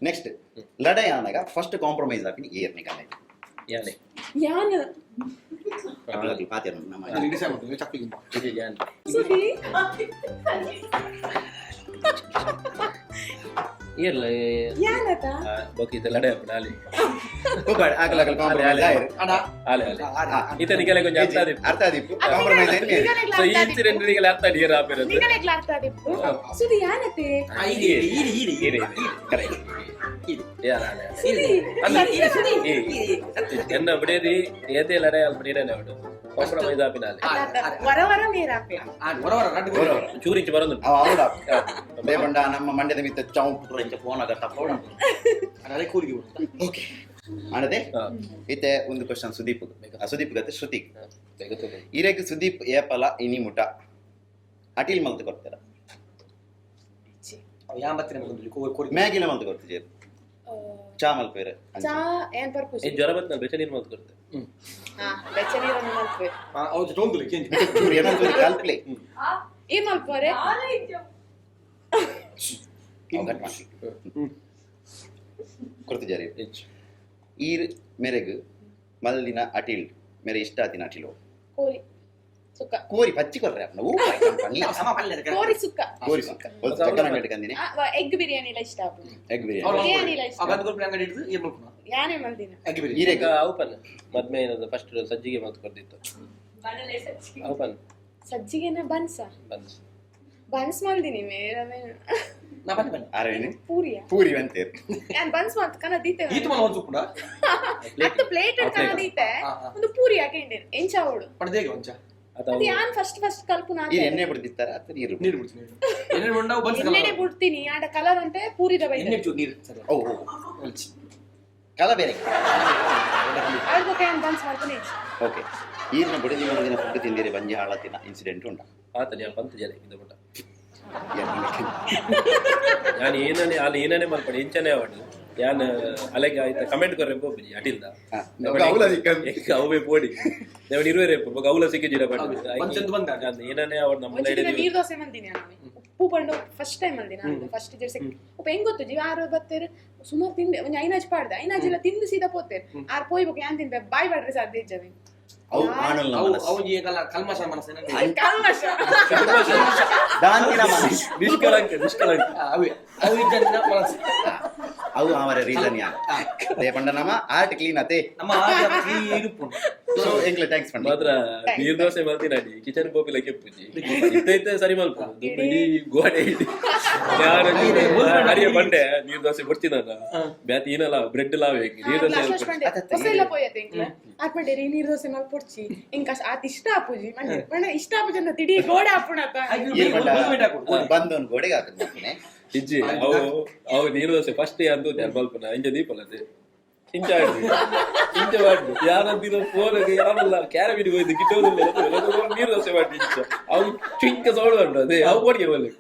ನೆಕ್ಸ್ಟ್ ಲಡಾಯಿ ಆನಾಗ ಫಸ್ಟ್ ಕಾಂಪ್ರಮೈಸ್ ಆಪಿನ ಏರ್ನಿ ಕಲೆ? ಯಾನೆ. ಯಾನ್. ಪಾತಿರ ನಮ್ಮ. ಡಿಸೈಡ್ ಮಾಡ್ತೀವಿ ಚಕ್ಕುಲಿ. ಇದು ಯಾನ್. ಸುದಿ. ಇರ್ಲ. ಯಾನತ? ಬೊಕ್ಕ ಇದು ಲಡಾಯಿ ಆಪುಂಡು ಆಲಿ. ಆಗಲ ಆಗಲ ಕಾಂಪ್ರಮೈಸ್ ಆಯ್ರು. ಅಡ. ಆಲೆ ಆಲೆ ಇತನಿಗೆಲ್ಲ ಕೊಂಚ ಅರ್ಥ ಆದಿಪ್ಪು. ಅರ್ಥ ಆದಿಪ್ಪು, ಕಾಂಪ್ರಮೈಸ್ ಆಯ್ತು. ಸೊ ಈ ಇನ್ಸಿಡೆಂಟ್ ನಿಗೆಲ್ಲ ಅರ್ಥ ಆಡಿ ಆಪಿರೋದು. ನಿಗಲೆಗ್ಲ ಅರ್ಥ ಆದಿಪ್ಪು ಸುದಿ ಯಾನತೆ? ಈರಿ ಈರಿ ಈರಿ. ಇರಿ. ಕರೆಕ್ಟ್. ಯಾನ್ ಆಲೆ ಆಲೆ. ಸುದಿ. ಅಲ್ಲ, ಎನ್ನ ಬಿಡೇದಿ ಏತೆ ಲಡಾಯಿ ಅಲ್ಪ ನೀರೇನೆ ಅವಡು ಕಾಂಪ್ರಮೈಸ್ ಆಪಿನ ಆಲೆ. ವರ ವರ ನೀರಾಪೆ. ಹೊರ ಹೊರ ರಡ್ಡು. ಹೊರ ಹೊರ. ಚೂರಿಂಚು ಬರೋದು. ಅವ ಅವಡ ಬೇಬಂಡ ನಮ್ಮ ಮಂಡ್ಯದ ಮಿತ್ತ ಚೌಂಪ್ ಇಂಚ ಫೋನ್ ಆಗ ತಪ್ಪೋಡ. ಅದೇ ಕೂಲಿಗೆ ಬಿಡ್ತಾ. ಓಕೆ ಅಣದೆ. ಹಾ. ಇತ್ತೆ ಒಂದು ಕ್ವಶನ್ ಸುದೀಪ್, ಸುದೀಪ್ ಗತ್ತೆ ಶ್ರುತಿ. ಬೇಗ. ಇರೆಗ್ ಸುದೀಪ್ ಏಪಲ ಇನಿ ಮುಟ ಅಟಿಲ್ ಮಲ್ತ್ ಕೊಡ್ತಾರ? ಅವು ಯಾ ಬತ್ತಿನ ಬಂದು ಕೋರಿ ಕೋರಿ. ಮ್ಯಾಗಿನ ಮಲ್ತ್ ಕೊಡ್ತಿಜೇರು? ಚಾ ಮಲ್ಪೇರು? ಚಾ ಏನ್ ಪರ್ಪಸ್? ಈ ಜ್ವರ ಬತ್ ನಾನು ಬೆಚ್ಚ ನೀರು ಮಲ್ತ್ ಕೊಡ್ತೆ. ಹಾ, ಬೆಚ್ಚ ನೀರನ್ನು ಮಲ್ಪೆ. ಅವ್ರು ಟೋಂದುಲೆ ಚೇಂಜ್. ಚೂರು ಏನಂತ ಕಲ್ಪ್ಲೆ. ಈ ಮಲ್ಪೋರೆ. ಕೊಡ್ತಿಜಾರಿ? ಹೆಚ್ಚು. ಈರ್ ಮೆರೆಗ್ ಮಲ್ದಿನ ಅಟಿಲ್ ಮೇರೆ ಇಷ್ಟ ಆತಿನ ಅಟಿಲು? ಕೋರಿ ಸುಕ್ಕ. ಕೋರಿ ಪಚ್ಚಿ ಕೊರ್ರೆ ಅಪ್ಪನ ಊ ಸಮ ಪಲ್ಯ ಅದಕ್ಕೆ. ಕೋರಿ ಸುಕ್ಕ. ಕೋರಿ ಸುಕ್ಕ ಚಕ್ಕನ ಗಂಟೆ ಕಂದಿನಿ. ಎಗ್ ಬಿರಿಯಾನಿ ಎಲ್ಲ ಇಷ್ಟ ಆಪುಂಡು. ಎಗ್ ಬಿರಿಯಾನಿ. ಅವ್ರು ಬಿರಿಯಾನಿ ಎಲ್ಲ ಇಷ್ಟ. ಆ ಬಂದು ಕೊಡ್ಬಿಡಿ ಅಂಗಡಿ ಹಿಡಿದು ಏನ್ ಮಾಡ್ಕೊಣ. ಯಾನೇ ಮಲ್ದಿನ. ಎಗ್ ಬಿರಿಯಾನಿ. ಈರೆಗ್ ಈಗ ಅವು ಪನ್ ಮದ್ಮೆ ಏನದು ಫಸ್ಟ್ ಸಜ್ಜಿಗೆ ಮಲ್ತ್ ಕೊಡ್ದಿತ್ತು ಅವು ಪನ್. ಸಜ್ಜಿಗೆನ ಬನ್ಸ? ಬನ್ಸ್. ಬನ್ಸ್ ಮಲ್ದಿನಿ ಮೇರೆ. ನಾ ಬನ್ನಿ ಬನ್ನಿ. ಆರೇನು? ಪೂರಿಯ. ಪೂರಿ ಅಂತೀರಿ. ಯಾನ್ ಬನ್ಸ್ ಮಲ್ತ್ ಕನ ದೀತೆ. ಈತು ಮಲ ಒಂದು ಸುಪ್ಪುಡ. ಹತ್ತು ಪ್ಲೇಟ್ ಕನ ದೀತೆ. ಹಾ, ಹಾ. ಒಂದು ಪೂರಿ ಹಾಕಿಂಡೇನು ಎಂಚ ಅವಳು. ಪಣದೇಗೆ ಒಂಚ. ಅತ ಯಾನ್ ಫಸ್ಟ್ ಫಸ್ಟ್ ಕಲ್ಪುನ ಈ ಎಣ್ಣೆ ಬಿಡ್ತಿತ್ತಾರ ಅಥವಾ ನೀರು? ನೀರು ಬಿಡ್ತೀನಿ. ಎಣ್ಣೆ ಬಿಡ್ಂಡ ಬನ್ಸ್. ಎಣ್ಣೆಡೆ ಬಿಡ್ತೀನಿ, ಆಂಡ ಕಲರ್ ಅಂತೆ ಪೂರಿದ ಬೈದ. ಎಣ್ಣೆ ಚೂರು ನೀರು ಸರಿ. ಓ ಓ. ಕಲ ಬೇರೆ. ಆಡ್ಬೇಕ ಏನ್ ಬನ್ಸ್ ಮಾಡ್ತೀನಿ. ಓಕೆ, ಈರ್ನ ಬುಡದಿ ದಿನ ಫುಡ್ ತಿಂದಿರಿ ಬಂಜಿ ಹಾಳತ್ತಿನ ಇನ್ಸಿಡೆಂಟ್ ಉಂಟಾ? ಆತನೆ ಆ ಪಂತ ಜನ ಇಂದ ಪುಟ್ಟ. ಯಾನ್ ಏನನೆ ಅಲ್ಲಿ ಏನನೆ ಮಲ್ಪಡೆ ಇಂಚನೆ ಅವಡು ಯಾನ್ ಅಲೆಗೆ ಆಯ್ತ ಕಮೆಂಟ್ ಕೊರ್ರೆ ಪೋಪುಜಿ ಅಟಿಲ್ದ. ಹಾ, ಅವ್ಲ ಸಿಕ್ಕಂದ್. ಅವೇ ಪೋಡಿ ದೇವನ್ ಇರುವೆರೆ ಬೊಕ ಅವ್ಲ ಸಿಕ್ಕಿ ಜಿಡ. ಬಂಚಂದು ಬಂದ. ಏನನೆ ಅವಡು ನಮ್ಮ ಒಂಜಿ ದಿನ ನೀರ್ ದೋಸೆ ಮಂದಿನಿ ನಾನು. ಉಪ್ಪು ಪಂಡು ಫಸ್ಟ್ ಟೈಮ್ ಅಂದಿನ ಫಸ್ಟ್ ಇಯರ್ ಸೆಕ್ ಉಪ್ಪ ಹೆಂಗ್ ಗೊತ್ತು ಜೀವ ಆರು ಬತ್ತೇರು ಸುಮಾರು ತಿಂದೆ ಒಂಜಿ ಐನಾಜ್ ಪಾಡ್ದೆ ಐನಾಜ್ ಎಲ್ಲ ತಿಂದು ಸೀದಾ ಪೋತೇರು ಆರ್ ಪೋಯ್ಬೇಕು ಯಾನ್ ತಿಂದೆ ಬಾಯ್ ಬಾಡ್ರೆ ಸಾಧ್ಯ ಇಜ್ಜವೆ. ಅವು ಆಣಲ್. ಅವು ಅವು ಈ ಕಲ ಕಲ್ಮಶ ಮನಸ್ಸು ಏನಂದ್ರೆ? ಕಲ್ಮಶ. ದಾಂತಿನ ಮನಸ್ಸು. ನಿಷ್ಕಳಂಕ ನಿಷ್ಕಳಂಕ. ಅವೇ ಅವು ಇದ್ದ ಮನಸ್ಸು. ಅವು ಅವರ ರೀಸನ್ ಯಾ they ಪಂಡ ನಮ್ಮ ಆರ್ಟ್ ಕ್ಲೀನ್ ಅತೆ. ನಮ್ಮ ಆಟ ಕ್ಲೀನ್ ಉಪ್ಪು. ಸೊ ಎಂಗ್ಲೆ thanks ಪಂಡಿ. ಮಾತ್ರ ನೀರ್ ದೋಸೆ ಮಲ್ತಿನ ಕಿಚನ್ ಪೋಪಿಲ ಕೆಪ್ಪುಜಿ ಇತ್ತ ಇತ್ತ ಸರಿ ಮಲ್ಪ ಇಡೀ ಗೋಡೆ ಇಡೀ ಯಾರು ಅರಿಯ ಬಂಡೆ ನೀರ್ ದೋಸೆ ಕೊಡ್ತೀನಲ್ಲ ಬ್ಯಾತಿ ಏನಲ್ಲ ಬ್ರೆಡ್ ಲಾವ್ ನೀರ್ ದೋಸೆ ಲಾಸ್ಟ್ ಮಲ್ಪೊಡ್ಚಿ. ಪಂಡೆ ಹೊಸ ಎಲ್ಲ ಪೋಯತೆ ಇಂಕ್ಲ ಆರ್ ಪಂಡೆ ರೀ ನೀರ್ ದೋಸೆ ಮಲ್ಪೊಡ್ಚಿ ಇಂಕ ಆತ್ ಇಷ್ಟ ಆಪುಜಿ ಮಂಡೆ ಪಂಡ ಇಷ್ಟ ಆಪುಜಿ ಅಂತ ತಿಡಿ ಗೋಡೆ ಆಪುಣತ. ಈರ್ ಪಂಡ ಬಂದವನ್ ಗೋಡೆಗೆ ಹಾಕುದು ಮಲ್ಪುನೆ. ಇಜ್ಜಿ ಅವು ಅವು ನೀರ್ ದೋಸೆ ಫಸ್ಟ್ ಅಂದು ಮಲ್ಪನ ಇಂಚ ದೀಪಲತೆ ಇಂಚ ಆಡ್ದು ಇಂಚ ಮಾಡ್ದು ಯಾರಂದಿನ ಫೋನ್ ಯಾರಲ್ಲ ಕ್ಯಾರವಿನ ಹೋಯ್ದು ಗಿಟ್ಟೋದಿಲ್ಲ ನೀರ್ ದೋಸೆ ಮಾಡಿ ಇಂಚ ಅವು ಚುಂಕ ಸೌಂಡ್ ಉಂಟು ಅದೇ ಅವು ಕೊಡಿಗೆ ಬಲ್ಲೆ.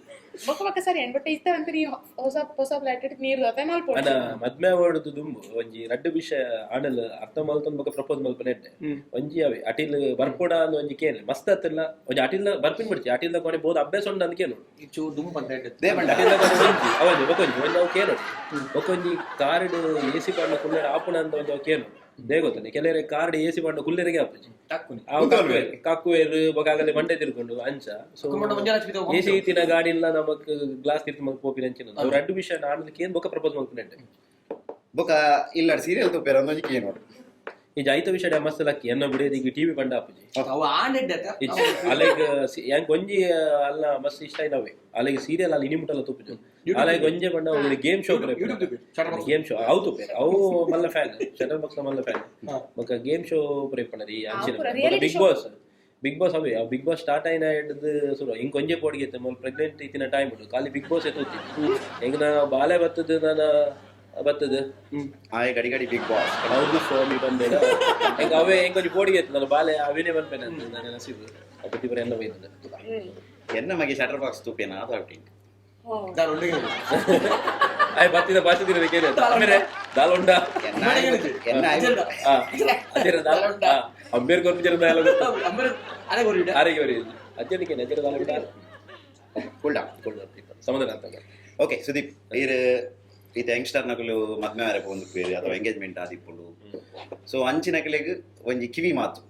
ಬೊಕ್ಕ ಬೊಕ್ಕ ಸರಿ ಬಟ್ ಇತ್ತ ಅಂತ ನೀ ಹೊಸ ಹೊಸ ಫ್ಲಾಟ್ it ನೀರ್ ದೋಸೆ ಅನ ಮಲ್ಪೊಡ್ಚಿ. ಮದ್ಮೆ ಅವಡ್ದು ದುಂಬು ಒಂಜಿ ರಡ್ಡು ವಿಷಯ ಆಣಲ್ ಅರ್ಥ ಮಲ್ತೊಂದು ಬೊಕ ಪ್ರಪೋಸ್ ಮಲ್ಪನೆ ಎಡ್ಡೆ. ಒಂಜಿ ಅವೆ ಅಟಿಲ್ ಬರ್ಪೋಡ ಅಂದ್ ಒಂಜಿ ಕೇನ್ ಮಸ್ತ್ ಅತ್ತಿಲ್ಲ ಒಂಜಿ ಅಟಿಲ್ ಬರ್ಪಿನ್ ಬಿಡ್ಚಿ ಅಟಿಲ್ದ ಕೊನೆ ಬೋದು ಅಭ್ಯಾಸ ಉಂಡು ಅಂದ್ ಕೇನು. ಚೂರು ದುಂಬು ಅಂತ ಹೇಳ್ತದೆ. They ಪಂಡ ಅಟಿಲ್ದ ಕೊನೆ ಒಂಜಿ ಅವಂಜಿ ಬೊಕೊಂಜಿ ಒಂಜಿ ಅವು ಕೇನು ಬೊಕೊಂಜಿ ಕಾರ್ಡ್ ಎಸಿ ಪಾಂಡ ಕುಲ್ಲೆರ ಆಪುಣ ಅಂತ ಒಂಜಿ ಅವು ಕೇನು they ಗೊತ್ತಾನೆ ಕೆಲವರೆ ಕಾರ್ಡ್ ಎಸಿ ಪಾಂಡ ಕುಲ್ಲೆರಿಗೆ ಆಪುಜಿ. ತಕ್ಕುನಿ. ಅವು ಕಾಕುವೇರ್ ಕಾಕುವೇರ್ ಬೊಕ ಆಗಲೆ ಮಂಡೆ ತಿರ್ಕೊಂಡು ಅಂಚ ಸೊ ಕುಮ್ಮಟ ಒಂಜಿ ಲಕ್ಷ ಬಿದ್ದು ಎಸಿ ಇತ್ತಿನ ಗಾಡಿ ಇಲ್ಲ ನಮಕ್ ಗ್ಲಾಸ್ ತಿರ್ತು ಮಲ್ಕ್ ಪೋಪಿನ ಅಂಚಿನ ಅವ್ರು ರಡ್ಡು ವಿಷಯ ಆಣಲ್ ಕೇನ್ ಬೊಕ ಪ್ರಪೋಸ್ ಮಲ್ಪನೆ ಎಡ್ಡೆ. ಬೊಕ ಇಲ್ಲ ಸೀರಿಯಲ್ ತುಪ್ಪೇರ ಒಂದೊಂಜಿ ಕೇ ನೋಡು. ಈ ಐತ ವಿಷಯ ಮಸ್ತ್ ಲಕ್ಕಿ ಎನ್ನ ಬಿಡಿಯೋದು ಟಿವಿ ಬಂಡ ಆಪುಜಿ. ಅವು ಆಂಡೆಡ್ ಆತ. ಇಜ್ಜಿ ಅಲೆಗ್ ಯಾಂಕ್ ಒಂಜಿ ಅಲ್ಲ ಮಸ್ತ್ ಇಷ್ಟ ಇದಾವೆ ಅಲೆಗ್ ಸೀರಿಯಲ್ ಅಲ್ಲಿ ಇನಿ ಮುಟ್ಟಲ್ಲ ತುಪ್ಪುಜು ಅಲೆಗ್ ಒಂಜೆ ಬಂಡ ಒಂದು game show. YouTube shutter box. Game show ಅವು ತುಪ್ಪೇರು ಅವು ಮಲ್ಲ ಫ್ಯಾನ್ ಶಟರ್ ಬಾಕ್ಸ್ ಮಲ್ಲ ಫ್ಯಾನ್ ಬೊಕ ಗೇಮ್ ಶೋ ಪುರ ಈ ಅಂಚಿನ ಪೂರ reality big show. Boss big boss ಅವೇ ಬಿಗ್ ಬಾಸ್ ಸ್ಟಾರ್ಟ್ ಆಯ್ನ ಹಿಡ್ದು ಶುರು ಹಿಂಗ್ ಕೊಂಜೆ ಪೋಡಿಗೆ ಮೊಲ್ ಪ್ರೆಗ್ನೆಂಟ್ ಇತ್ತಿನ ಟೈಮ್ ಉಂಟು ಖಾಲಿ ಬಿಗ್ ಬಾಸ್ ಎತ್ತುತ್ತಿ ಹೆಂಗ್ ನಾ ಬಾಲೆ ಬತ್ತದ ನಾನು ಬತ್ತದ. ಆಯ್ ಗಡಿ ಗಡಿ ಬಿಗ್ ಬಾಸ್. ಹೌದು ಸ್ವಾಮಿ ಬಂದೇಡ ಹೆಂಗ ಅವೇ ಹೆಂಗ್ ಕೊಂಚ ಪೋಡಿಗೆ ಎತ್ತು ನಾನು ಬಾಲೆ ಅವಿನೇ ಬಂದ್ಪೇನೆ ಅಂತ ನನ್ನ ನಸೀಬು ಅಪ್ಪತಿ ಬರ ಎನ್ನ ಬೈನದ. ಎನ್ನ ಮಗೆ ಶಟರ್ ಬಾಕ್ಸ್ ತುಪ್ಪೇನ ಅದು ಔಟಿಂಗ್. ದಾಲ್ ಉಂಡೆ. ಆಯ್ ಬತ್ತಿದ ಬಾಚಿದಿರ ಕೇಳಿ ಆಮೇಲೆ ದಾಲ್ ಉಂಡ. ಎನ್ನ ಎನ್ನ ಅಜ್ಜರ ದಾಲ್ ಉಂಡ ಅಂಬೇರ್ ಕೊರ್ಪಿಜರ ದಾಲ್ ಉಂಡ. ಅಂಬರ್ ಅರೆ ಗೊರಿಡ. ಆರೋಗ್ಯ ಬರಿ ಅಜ್ಜನಿಗೆ ಅಜ್ಜರ ದಾಲ್ ಉಂಡ. ಕುಳ್ಳ ಸಮಾಧಾನ ಆಗ್ತದೆ. ಓಕೆ ಸುದೀಪ್ ಈರ್ ಈತ ಯಂಗ್ಸ್ಟರ್ ನಕಲು ಮದ್ಮೆ ಆರೆ ಪೋಂದು ಅಥವಾ ಎಂಗೇಜ್ಮೆಂಟ್ ಆದಿಪ್ಪುಂಡು ಸೊ ಅಂಚಿನಕಲೆಗ್ ಒಂಜಿ ಕಿವಿ ಮಾತು.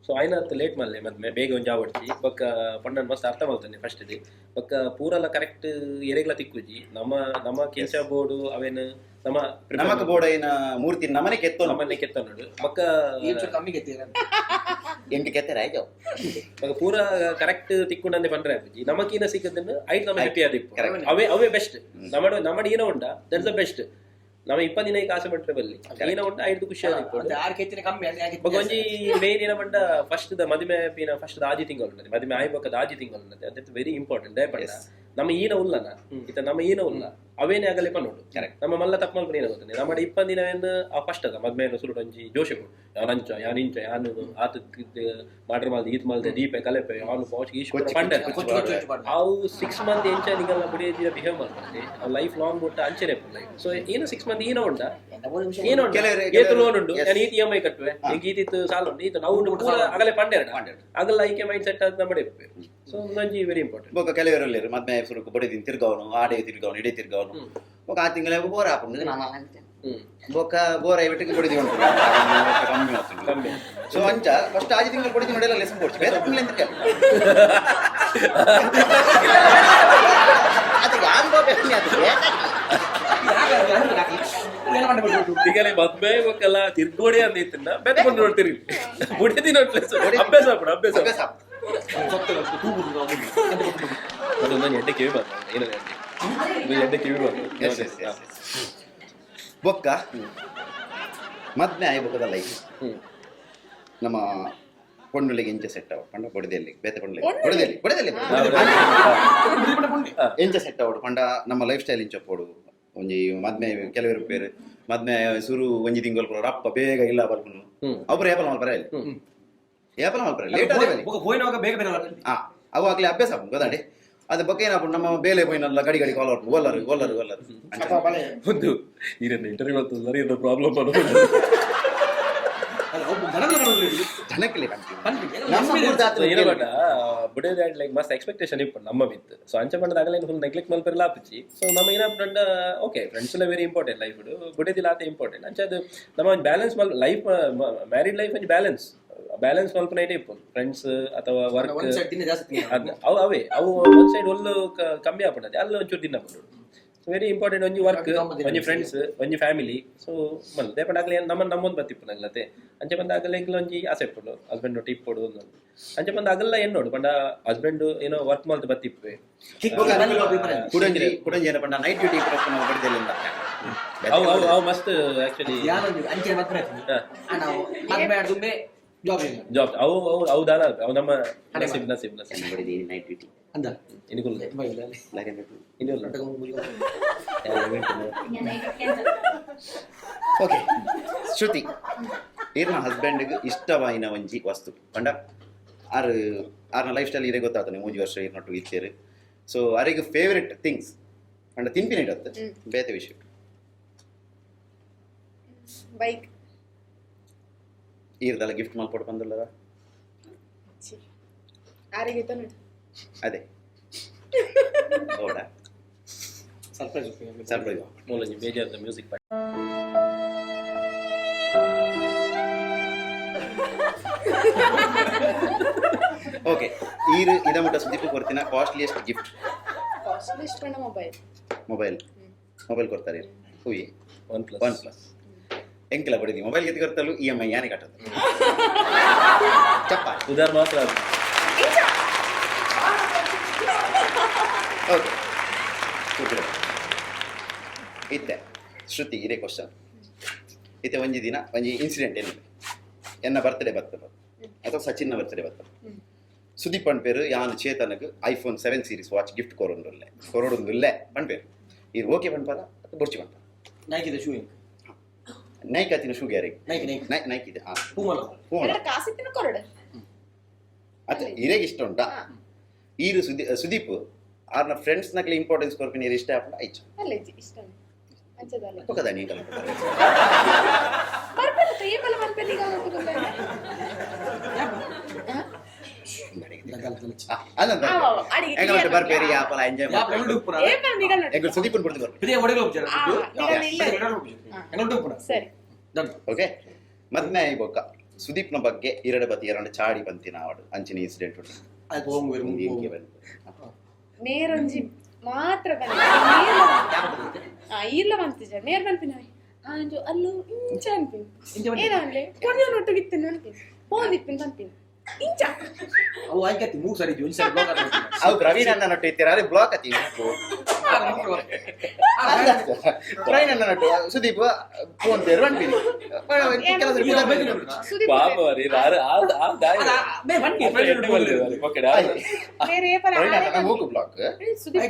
ಸೊ ಆಯ್ನಾತ್ ಲೇಟ್ ಮಲ್ಲೆ ಮದ್ಮೆ ಬೇಗ ಒಂಜಿ ಆವಡ್ಚಿ ಬೊಕ್ಕ ಪಂಡನ್ ಮಸ್ತ್ ಅರ್ಥ ಮಲ್ತಾನೆ ಫಸ್ಟ್ ಇದೆ ಬೊಕ್ಕ ಪೂರಲ ಕರೆಕ್ಟ್ ಎರೆಗ್ಲ ತಿಕ್ಕುಜಿ ನಮ್ಮ ನಮ್ಮ ಕೆಲ್ಸ ಬೋರ್ಡು ಅವೇನು ನಮ್ಮ ನಮಕ್ ಬೋಡೈನ ಮೂರ್ತಿ ನಮನೆ ಕೆತ್ತೋ. ನಮ್ಮನ್ನೇ ಕೆತ್ತ ನೋಡು ಬೊಕ್ಕ ಈ ಚೂರು ಕಮ್ಮಿ ಕೆತ್ತೀರ. ಎಂಟು ಕೆತ್ತೆರ ಆಯ್ತು. ಬೊಕ್ಕ ಪೂರ ಕರೆಕ್ಟ್ ತಿಕ್ಕೊಂಡಂದೆ ಪಂಡ್ರೆ ಆಪುಜಿ ನಮಕೀನ ಸಿಕ್ಕದನ್ನು ಐಟ್ ನಮ್ಮ ಹ್ಯಾಪಿ ಆದಿಪ್ಪು. Correct. ಅವೇ ಅವೇ ಬೆಸ್ಟ್ ನಮ್ಮಡ ನಮ್ಮಡ ಏನೋ ಉಂಡ that's the best ನಮ್ಮ ಇಪ್ಪ ದಿನ ಕಾಸು ಮಂಟ್ರೆ ಬಲ್ಲಿ ಏನೋ ಉಂಡ ಐದು ಖುಷಿ ಆದಿಪ್ಪು. ಮತ್ತೆ ಆರು ಕೆತ್ತಿನ ಕಮ್ಮಿ ಅಲ್ಲಿ ಯಾಕೆ? ಬೊಕ ಒಂಜಿ ಮೇನ್ ಏನ ಪಂಡ ಫಸ್ಟ್ the ಮದಿಮೆ ಪೀನ ಫಸ್ಟ್ the ಆಜಿ ತಿಂಗಳು ಉಂಟು ಮದಿಮೆ ಆಯ್ಬೊಕ್ಕ ಆಜಿ ತಿಂಗಳು ಉಂಟು that very important ದಯಪಂಡ ನಮ್ಮ ಈನ ಉಲ್ಲನ ಇತ್ತ ನಮ್ಮ ಈನ ಉಲ್ಲ ಅವೇನೆ ಆಗಲೆ ಪನ್ನೋಡು. Correct. ನಮ್ಮ ಮಲ್ಲ ತಪ್ಪು ಮಲ್ಪನ ಏನ ಗೊತ್ತಾನೆ ನಮ್ಮ ಇಪ್ಪ ದಿನ ಆ ಫಸ್ಟ್ ಅದ ಮದ್ಮೆ ಸುರುಡು ಒಂಜಿ ಜೋಶೆ ಕೊಡು ಯಾನ್ ಅಂಚ ಯಾನ್ ಇಂಚ ಯಾನ್ ಆತ ಮಾಡ್ರ ಮಾಲ್ದೆ ಈತ್ ಮಾಲ್ದೆ ದೀಪೆ ಕಲೆಪೆ ಯಾನು ಪೌಚ್ ಈಶ್ ಕೊಚ್ಚಿ ಪಂಡ ಕೊಚ್ಚಿ ಕೊಚ್ಚಿ ಕೊಚ್ಚಿ ಕೊಚ್ಚಿ ಪಾಡ್ದು. ಅವು 6 ಮಂತ್ ಎಂಚ ನಿಗಲ್ಲ ಬುಡಿ ಬಿಹೇವ್ ಮಾಡ್ತಾರೆ ಅವು ಲೈಫ್ ಲಾಂಗ್ ಬಿಟ್ಟು ಅಂಚನೆ ಲೈಫ್ ಸೊ ಏನು 6 ಮಂತ್ ಏನೋ ಉಂಟಾ ಏನೋ ಉಂಟು ಏತು ಲೋನ್ ಉಂಟು ನಾನು ಈತ ಇಎಂಐ ಕಟ್ಟುವೆ ಈಗ ಈತಿತ್ತು ಸಾಲ ಉಂಟು ಈತ ನಾವು ಪೂರ ಆಗಲೇ ಪಂಡೇರಡ. ಪಂಡೇರಡ. ಆಗಲ್ಲ ಐಕೆ ಮೈಂಡ್ ಸೆಟ್ ಆದ ನಮ್ಮ ಸೊ ಒಂದೊಂಜಿ ವೆರಿ ಇಂಪಾರ್ಟೆಂಟ್. ಬೊಕ ಕೆಲವರು ಉಲ್ಲೆರ್ ಮದ್ಮೆ ಸುರುಕು ಬೊಡೆದಿನ ತಿರ್ಗವನು ಆಡೆ ತಿರ್ಗವನು ಇಡೆ ತಿರ್ಗವನು ಬೊಕ ಆ ತಿಂಗಳ ಬೋರ್ ಆಪುಂಡು ಬೊಕ ಬೋರ್ ಐವಟ್ಟಿಗೆ ಬೊಡೆದಿ ಉಂಟು ಕಮ್ಮಿ ಆಗ್ತುಂಡು. ಕಮ್ಮಿ. ಸೊ ಅಂಚ ಫಸ್ಟ್ ಆಜಿ ತಿಂಗಳು ಬೊಡೆದಿ ನೋಡಿಲ್ಲ ಲೆಸನ್ ಕೊಡ್ಚಿ ಬೇರೆ ತಿಂಗಳು ಎಂತ ಅದು ಯಾನ್ ಬಾಬೆ ಅದು ಈಗಲೇ ಮದ್ವೆ ಬೊಕ್ಕಲ್ಲ ತಿರ್ಗೋಡಿ ಅಂತ ಇತ್ತಿನ ಬೆತ್ಕೊಂಡು ನೋಡ್ತಿರಿ ಬುಡದಿ ನೋಡ್ಲೆ ಅಭ್ಯಾಸ ಆಪುಂಡು ಅಭ್ಯಾಸ. ಅಭ್ಯಾಸ ಆಪುಂಡು. ಅದೊಂದು ಎಡ್ಡೆ ಕಿವಿ ಬಂತು ಏನದ ಎಡ್ಡೆ ಎಡ್ಡೆ ಕಿವಿ ಬಂತು. Yes. ಬೊಕ್ಕ ಮದ್ಮೆ ಆಯ್ ಬೊಕ್ಕದ ಲೈಫ್ ನಮ್ಮ ಪೊಣ್ಣುಲೆಗೆ ಇಂಚ ಸೆಟ್ ಅವ ಪಂಡ ಬೊಡದೆಲ್ಲಿ ಬೇತೆ ಪೊಣ್ಣುಲೆಗೆ ಬೊಡದೆಲ್ಲಿ ಬೊಡದೆಲ್ಲಿ ಎಂಚ ಸೆಟ್ ಅವಡು ಪಂಡ ನಮ್ಮ ಲೈಫ್ ಸ್ಟೈಲ್ ಇಂಚ ಪೋಡು ಒಂಜಿ ಮದ್ಮೆ ಕೆಲವರು ಪೇರು ಮದ್ಮೆ ಸುರು ಒಂಜಿ ತಿಂಗಳು ಪೂರ ರಪ್ಪ ಬೇಗ ಇಲ್ಲ ಬರ್ಪುನು ಒಬ್ರು ಏಪಲ ಮಲ್ಪರ ಇಲ್ಲ ಏಪಲ ಮಲ್ಪರ ಲೇಟ್ ಆದೇ ಬಲಿ ಹೋಯ್ನವಾಗ ಬೇಗ ಬೇಗ ಆ ಅವು ಆಗ್ಲಿ ಅಭ್ಯಾಸ ಆಪುಂಡು ಗೊತ್ತಾಂಡಿ ಅದು ಬೊಕ್ಕ ಏನಾಪುಂಡು ನಮ್ಮ ಬೇಲೆ ಪೋಯಿನಲ್ಲ ಗಡಿ ಗಡಿ ಕಾಲ್ ಔಟ್ ಒಲ್ಲರು ಒಲ್ಲರು ಒಲ್ಲರು ಒಂದು ಈರನ್ನ ಇಂಟರ್ವ್ಯೂ ಆಗ್ತದೆ ಏನೋ ಪ್ರಾಬ್ಲಮ್ ಜನಕ್ಕೆ ನಮ್ಮ ಊರ್ದಾತ್ರ ಏನೋ ಬಟ್ ಬುಡೇದ ಲೈಕ್ ಮಸ್ತ್ ಎಕ್ಸ್ಪೆಕ್ಟೇಷನ್ ಇಪ್ಪು ನಮ್ಮ ಮಿತ್. ಸೊ ಅಂಚ ಪಂಡದ ಆಗಲೇ ಫುಲ್ ನೆಗ್ಲೆಕ್ಟ್ ಮಲ್ಪೆಲ್ಲ ಆಪುಜಿ. ಸೊ ನಮ್ಮ ಏನಪ್ಪ ಓಕೆ ಫ್ರೆಂಡ್ಸ್ ಎಲ್ಲ ವೆರಿ ಇಂಪಾರ್ಟೆಂಟ್ ಲೈಫ್ ಬುಡೇದಿಲ್ಲ ಆತ ಇಂಪಾರ್ಟೆಂಟ್. ಅಂಚ ಅದು ನಮ್ಮ ಒಂದು ಬ್ಯಾಲೆನ್ಸ್ ಮಲ್ ಲೈಫ್ ಮ್ಯಾರಿಡ್ ಲೈಫ್ ಒಂಜಿ ಬ್ಯಾಲೆನ್ಸ್ ಬ್ಯಾಲೆನ್ಸ್ ಮಲ್ಪನ ಐಟೆ ಇಪ್ಪು ಫ್ರೆಂಡ್ಸ್ ಅಥವಾ ವರ್ಕ್ ಒಂದ್ ಸೈಡ್ ದಿನ ಜಾಸ್ತಿ ಅದ್ ಅವು ಅವೇ ಅವು ಒಂದ್ ಸೈಡ್ ಒಲ್ಲು ಕಮ್ಮಿ ಆಪುಂಡದೆ ಅಲ್ಲ ಒಂಚೂರು ದಿನ ಆಪುಂಡು. ವೆರಿ ಇಂಪಾರ್ಟೆಂಟ್ ಒಂಜಿ ವರ್ಕ್ ಒಂಜಿ ಫ್ರೆಂಡ್ಸ್ ಒಂಜಿ ಫ್ಯಾಮಿಲಿ. ಸೊ ಮಲ್ ದೇಪಂಡ ಆಗಲಿ ನಮ್ಮ ನಮ್ಮೊಂದು ಬತ್ತಿಪ್ಪು ನಂಗ್ಲತೆ ಅಂಚೆ ಬಂದ ಆಗಲ್ಲ ಎಂಕ್ಲ ಒಂಜಿ ಆಸೆ ಇಪ್ಪುಂಡು ಹಸ್ಬೆಂಡ್ ಒಟ್ಟು ಇಪ್ಪೊಡು ಅಂದ್ ಅಂಚೆ ಬಂದ ಆಗಲ್ಲ ಎನ್ನೋಡು ಪಂಡ ಹಸ್ಬೆಂಡ್ ಏನೋ ವರ್ಕ್ ಮಲ್ತ್ ಬತ್ತಿಪ್ಪೆ. ಕುಡಂಜಿ ಕುಡಂಜಿ ಏನಪ್ಪ ನೈಟ್ ಡ್ಯೂಟಿ ಬಡದೆಲ್ಲಿಂದ ಅವು ಅವು ಅವು ಮಸ್ತ್ ಆಕ್ಚುಲಿ ಅಂಚೆ ಮಾತ್ರ ನಾವು ಮದ್ಮೆ ಆಡ್ದುಂಬೆ ಜಾಬ್ ಇಲ್ಲ ಜಾಬ್ ಅವು ಅವು ಅವು ದಾಲ ಅವು ನಮ್ಮ ನಸೀಬ್ ನಸೀಬ್ ನಸೀಬ್ ಬಡಿದೀನಿ ನೈಟ್ ಡ್ಯೂಟಿ ಅಂದ ಇನಿಕುಲ್ ಇನಿಕುಲ್ ಓಕೆ ಶ್ರುತಿ ಈರ್ನ ಹಸ್ಬೆಂಡ್ಗೆ ಇಷ್ಟವಾಯಿನ ಒಂಜಿ ವಸ್ತು ಪಂಡ ಆರು ಆರ್ನ ಲೈಫ್ ಸ್ಟೈಲ್ ಇರೇ ಗೊತ್ತಾಗ್ತಾನೆ ಮೂಜಿ ವರ್ಷ ಈರ್ನೊಟ್ಟು ಇತ್ತೇರು. ಸೊ ಅರಿಗೆ ಫೇವ್ರೆಟ್ ಥಿಂಗ್ಸ್ ಪಂಡ ತಿನ್ಪಿನ ಇಡತ್ತೆ ಬೇತೆ ವಿಷಯ. ಬೈಕ್. ಈರ್ದಲ್ಲ ಗಿಫ್ಟ್ ಮಲ್ಪೊಡು ಬಂದಿಲ್ಲದ? ಆರಿಗೆ ನೋಡಿ. ಅದೇ ಹೌದಾ? Surprise surprise. ಮೂಲಂಜಿ ಬೇಜಾರದ ಮ್ಯೂಸಿಕ್. ಓಕೆ ಈರು ಇದ ಮಟ್ಟ ಸುದೀಪ್ ಕೊಡ್ತೀನ ಕಾಸ್ಟ್ಲಿಯೆಸ್ಟ್ ಗಿಫ್ಟ್? ಕಾಸ್ಟ್ಲಿಯೆಸ್ಟ್ ಪಂಡ ಮೊಬೈಲ್. ಮೊಬೈಲ್ ಮೊಬೈಲ್ ಕೊಡ್ತಾರೆ ಹೂಯಿ ಒನ್ ಪ್ಲಸ್. ಒನ್ ಪ್ಲಸ್ ಎಂಕೆಲ್ಲ ಬಡಿದಿ ಮೊಬೈಲ್ ಗೆದ್ದು ಕೊಡ್ತಲು ಇ ಎಮ್ I ಯಾನೆ ಕಟ್ಟದು ಚಪ್ಪ ಉದಾರ್ ಮಾತ್ರ ಅದು. ಓಕೆ ಇತ್ತೆ ಶ್ರುತಿ ಇದೇ ಕ್ವಶನ್. ಇತ್ತೆ ಒಂಜಿ ದಿನ ಒಂಜಿ ಇನ್ಸಿಡೆಂಟ್ ಏನು ಎನ್ನ ಬರ್ತ್ಡೇ ಬರ್ತದೆ ಅಥವಾ ಸಚಿನ್ನ ಬರ್ತ್ಡೇ ಬರ್ತದೆ. ಸುದೀಪ್ ಪಣ್ಪೇರು ಯಾನ್ ಚೇತನಗ್ ಐಫೋನ್ 7 ಸೀರೀಸ್ ವಾಚ್ ಗಿಫ್ಟ್ ಕೊರೊಂದುಲ್ಲೆ ಕೊರೊಡೊಂದುಲ್ಲೆ ಪಣ್ಪೇರು. ಇದು ಓಕೆ ಪಣ್ಪಾರ ಅಥವಾ ಬೊರ್ಚಿ ಪಣ್ಪಾರ? ನೈಕ್ ಇದೆ ಶೂ. ನೈಕ್ ಅತ್ತಿನ ಶೂ ಗ್ಯಾರಿಗೆ ನೈಕ್ ನೈಕ್ ನೈ ನೈಕ್ ಇದೆ ಹಾಂ ಪೂಮಾ ಹ್ಞೂ ಕಾಸಿತ್ತಿನ ಕೊರಡು. ಅತ್ತೆ ಇರೇಗ್ ಇಷ್ಟ ಉಂಟಾ ಈರು ಸುದೀಪ್ ಆರ್ನ ಫ್ರೆಂಡ್ಸ್ ನಕ್ಲೆ ಇಂಪಾರ್ಟೆನ್ಸ್ ಕೊರ್ಪಿನ ಇಷ್ಟ ಆಪುಂಡ ಐಚು? ಅಲ್ಲ ಇಷ್ಟ ಅಂಚದಲ್ಲ. ಪಕ್ಕದ ನೀಕಲ ಬರ್ಪೆಲ್ಲ ಕೈಯ ಬಲ ಬರ್ಪೆಲ್ಲ ಈಗ ಅಲ್ಲ ಬರ್ಪೇರಿ ಯಾಪಲ ಎಂಜಾಯ್ ಎಂಕುಲು ಸುದೀಪ್ ಕೊಡ್ತು ಬರ್ಪೇರಿ. ಸರಿ. ಓಕೆ ಮದ್ಮೆ ಬೊಕ್ಕ ಸುದೀಪ್ನ ಬಗ್ಗೆ ಎರಡು ಬತ್ತಿ ಎರಡು ಚಾಡಿ ಬಂತಿನ ಅವಡು ಅಂಚಿನ ಇನ್ಸಿಡೆಂಟ್ ಉಂಟು. ನೇರೊಂಜಿ ಮಾತ್ರ ಈರ್ಲ ಬಂತಿಜ ನೇರ್ ಬಂತಿನ ಆಂಜು ಅಲ್ಲು ಇಂಚ ಅನ್ಪಿನ್ ಏನಂದ್ರೆ ಕೊನೆಯ ಒಟ್ಟಿಗಿತ್ತಿನ ಅನ್ಪಿನ್ ಫೋನ್ ಇಪ್ಪಿನ ಬಂಪಿನ್ ಇಂಚ. ಅವು ಆಯ್ಕೆ ಮೂರು ಸರಿ ಒಂದ್ ಸರಿ ಬ್ಲಾಕ್ ಅವು ಪ್ರವೀಣ್ ಅಣ್ಣ ನಟ್ಟು ಇತ್ತೀರ ಅರೆ ಬ್ಲಾಕ್ ಅತಿ ಪ್ರವೀಣ್ ಅಣ್ಣ ನಟ್ಟು ಸುದೀಪ್ ಫೋನ್ ತೇರು ಅನ್ಪಿನಿ. ಸುದೀಪ್ ಪಾಪ ರೀ ಆರು ಆರು ಆರು ದಾಯ ಬೇರೆ ಏಪಲ ಪ್ರವೀಣ್ ಅಣ್ಣ ಮೂಕು ಬ್ಲಾಕ್. ಸುದೀಪ್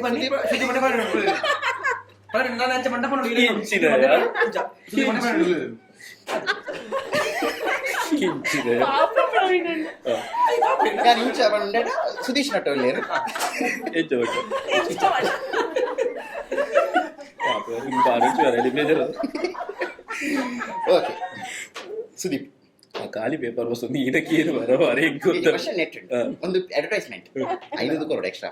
ಪಾಪ ಪ್ರವೀಣ್ ಅಣ್ಣ. ನಾನು ಇಂಚ ಬಂಡ ಸುದೀಶ್ ನಟ್ಟು ಲೇರು. ಇಂಚ ಮಾಡ. ಓಕೆ ಸುದೀಪ್ ಖಾಲಿ ಪೇಪರ್ ವಸ್ತು ಇದಕ್ಕೆ ಏನು ಬರೋ ಅರೆ ಈ ಕ್ವಶನ್ ನೆಟ್ ಒಂದು ಅಡ್ವರ್ಟೈಸ್ಮೆಂಟ್ 5 ಕರೋಡ್ ಎಕ್ಸ್ಟ್ರಾ.